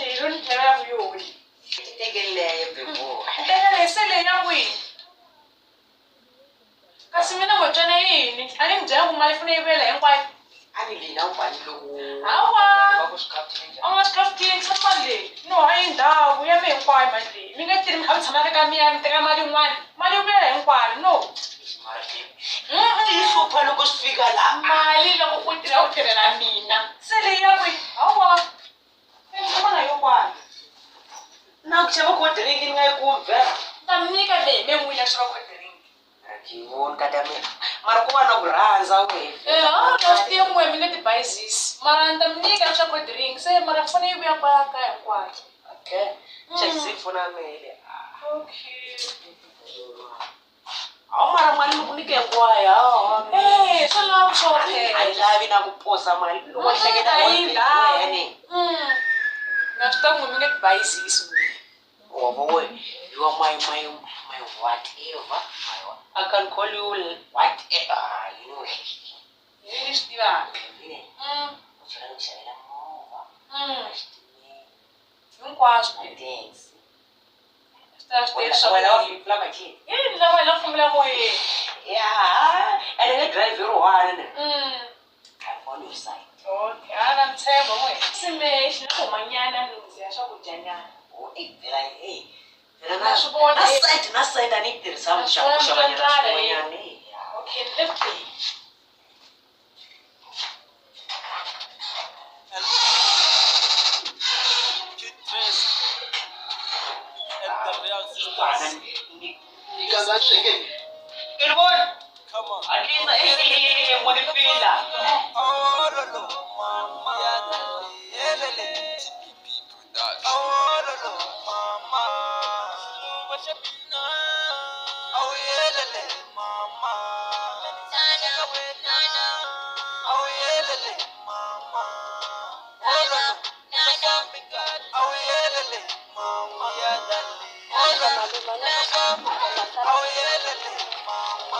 Leyi ro ni dlayela ku yoli. Tekeleyo baby. Tekele se leyi ya kwihi? Kasi mina ngo tswena yini? A ni mi byela ku mali fanele yi vuyela hinkwayo. A ni leyi na wani loko. Hawa. Va ku swi A nga swi khaftini swa mali leyi. No hayi ndhawu ya mi hinkwayo mali leyi. Mi nga tirhi mi kha mi tshama ka miya mi teka mali yin'wana. Mali yi vuyela hinkwayo no. Yi hlupha loko swi fika laha. Mali loko u tirha u tirhela mina. Se leyi ya kwihi? Hawa. Mi tshama na yo kwala. Na ku xava cold drink ni nga yi kumi vhela. Ta mi nyika leyi me n'wina xava cold drink. A yi voni nkata mina. Mara ku va na ku rhandza wehe. Na swi tiva n'we mi nge ti bayizisi. Mara ni ta mi nyika swa cold drink se mara foni yi vuya kwala kaya hinkwayo. Okay. Xi pfuna mehe. Okay. Hawu mara mali loko nyike hinkwayo hawa. Swi lava ku xotela. A yi lavi na ku posa mali loko hleketa yi lavi. Na swi tiva ku mi nge ti bayizisi n'wina. Wa vo you are my whatever. I can call you whatever, you know. Ni swi tivaka. U tlhela ni ku xavela movha. Hinkwaswo. Thanks. Swi Wena wa famba machini. Yini na wena u fambela moyeni? Yeah, and nge drive ri one ne. I'm on your side. Okay, a na ntshembo n'wina. Se mehe xi na ku humanyana ni ndzi ya swakudya nyana. Vhela hey. Vhela Na swi vona, na side na side a ni yi tirhisa Na ku swi xava vona ku xava nyana ndlala, swin'wanyana. Okay, let's go. Kid Tracy and the Real Sisters. Come on. Hatlisa mo ni fila. Oh, lo, lo, mama. Yelele. TPP Production. Oh, lo, lo, mama. Oh, yelele, mama. Oh, yelele, mama. Oh, lo, lo, oh, yelele, mama. Oh, lo, lo, oh, yelele, mama.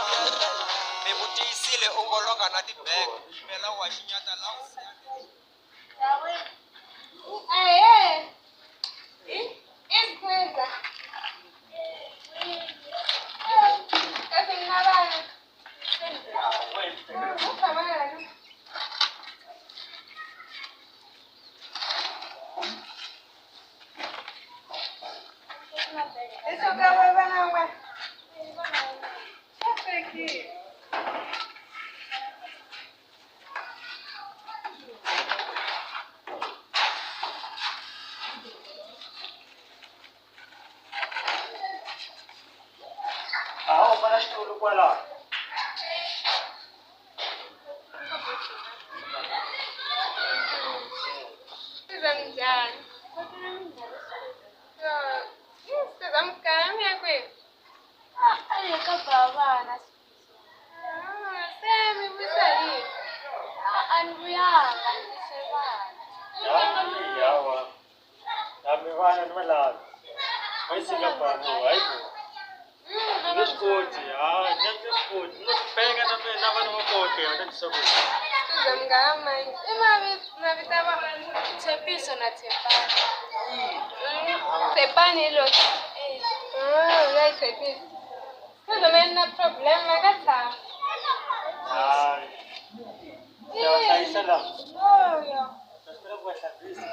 Mi vutiyisile u ngoloka na tibege phela wa xinyata la u Hawu fana xitulu kwalaho. Ka bavana. Se mi vuyisa yini? A ni vuyanga ni se vana. Yawa. Na mi vana ni va lavi. Va yi sika bani, hayi bo. Nge swi koti, hayi ni nge swi koti. Ni ngo penga na mina na vana va koho ke va ta ndlisa ku yini? Siza munghana mine. I mavito ya vona Tshepiso na Tshepani. Tshepani hi loyi. Ah, loyi Tshepiso. Siza mina na problem va nga tshama. Hayi. Ta va hlayisa lava. Oh, yo. Ta swi kota ku va hlambisa.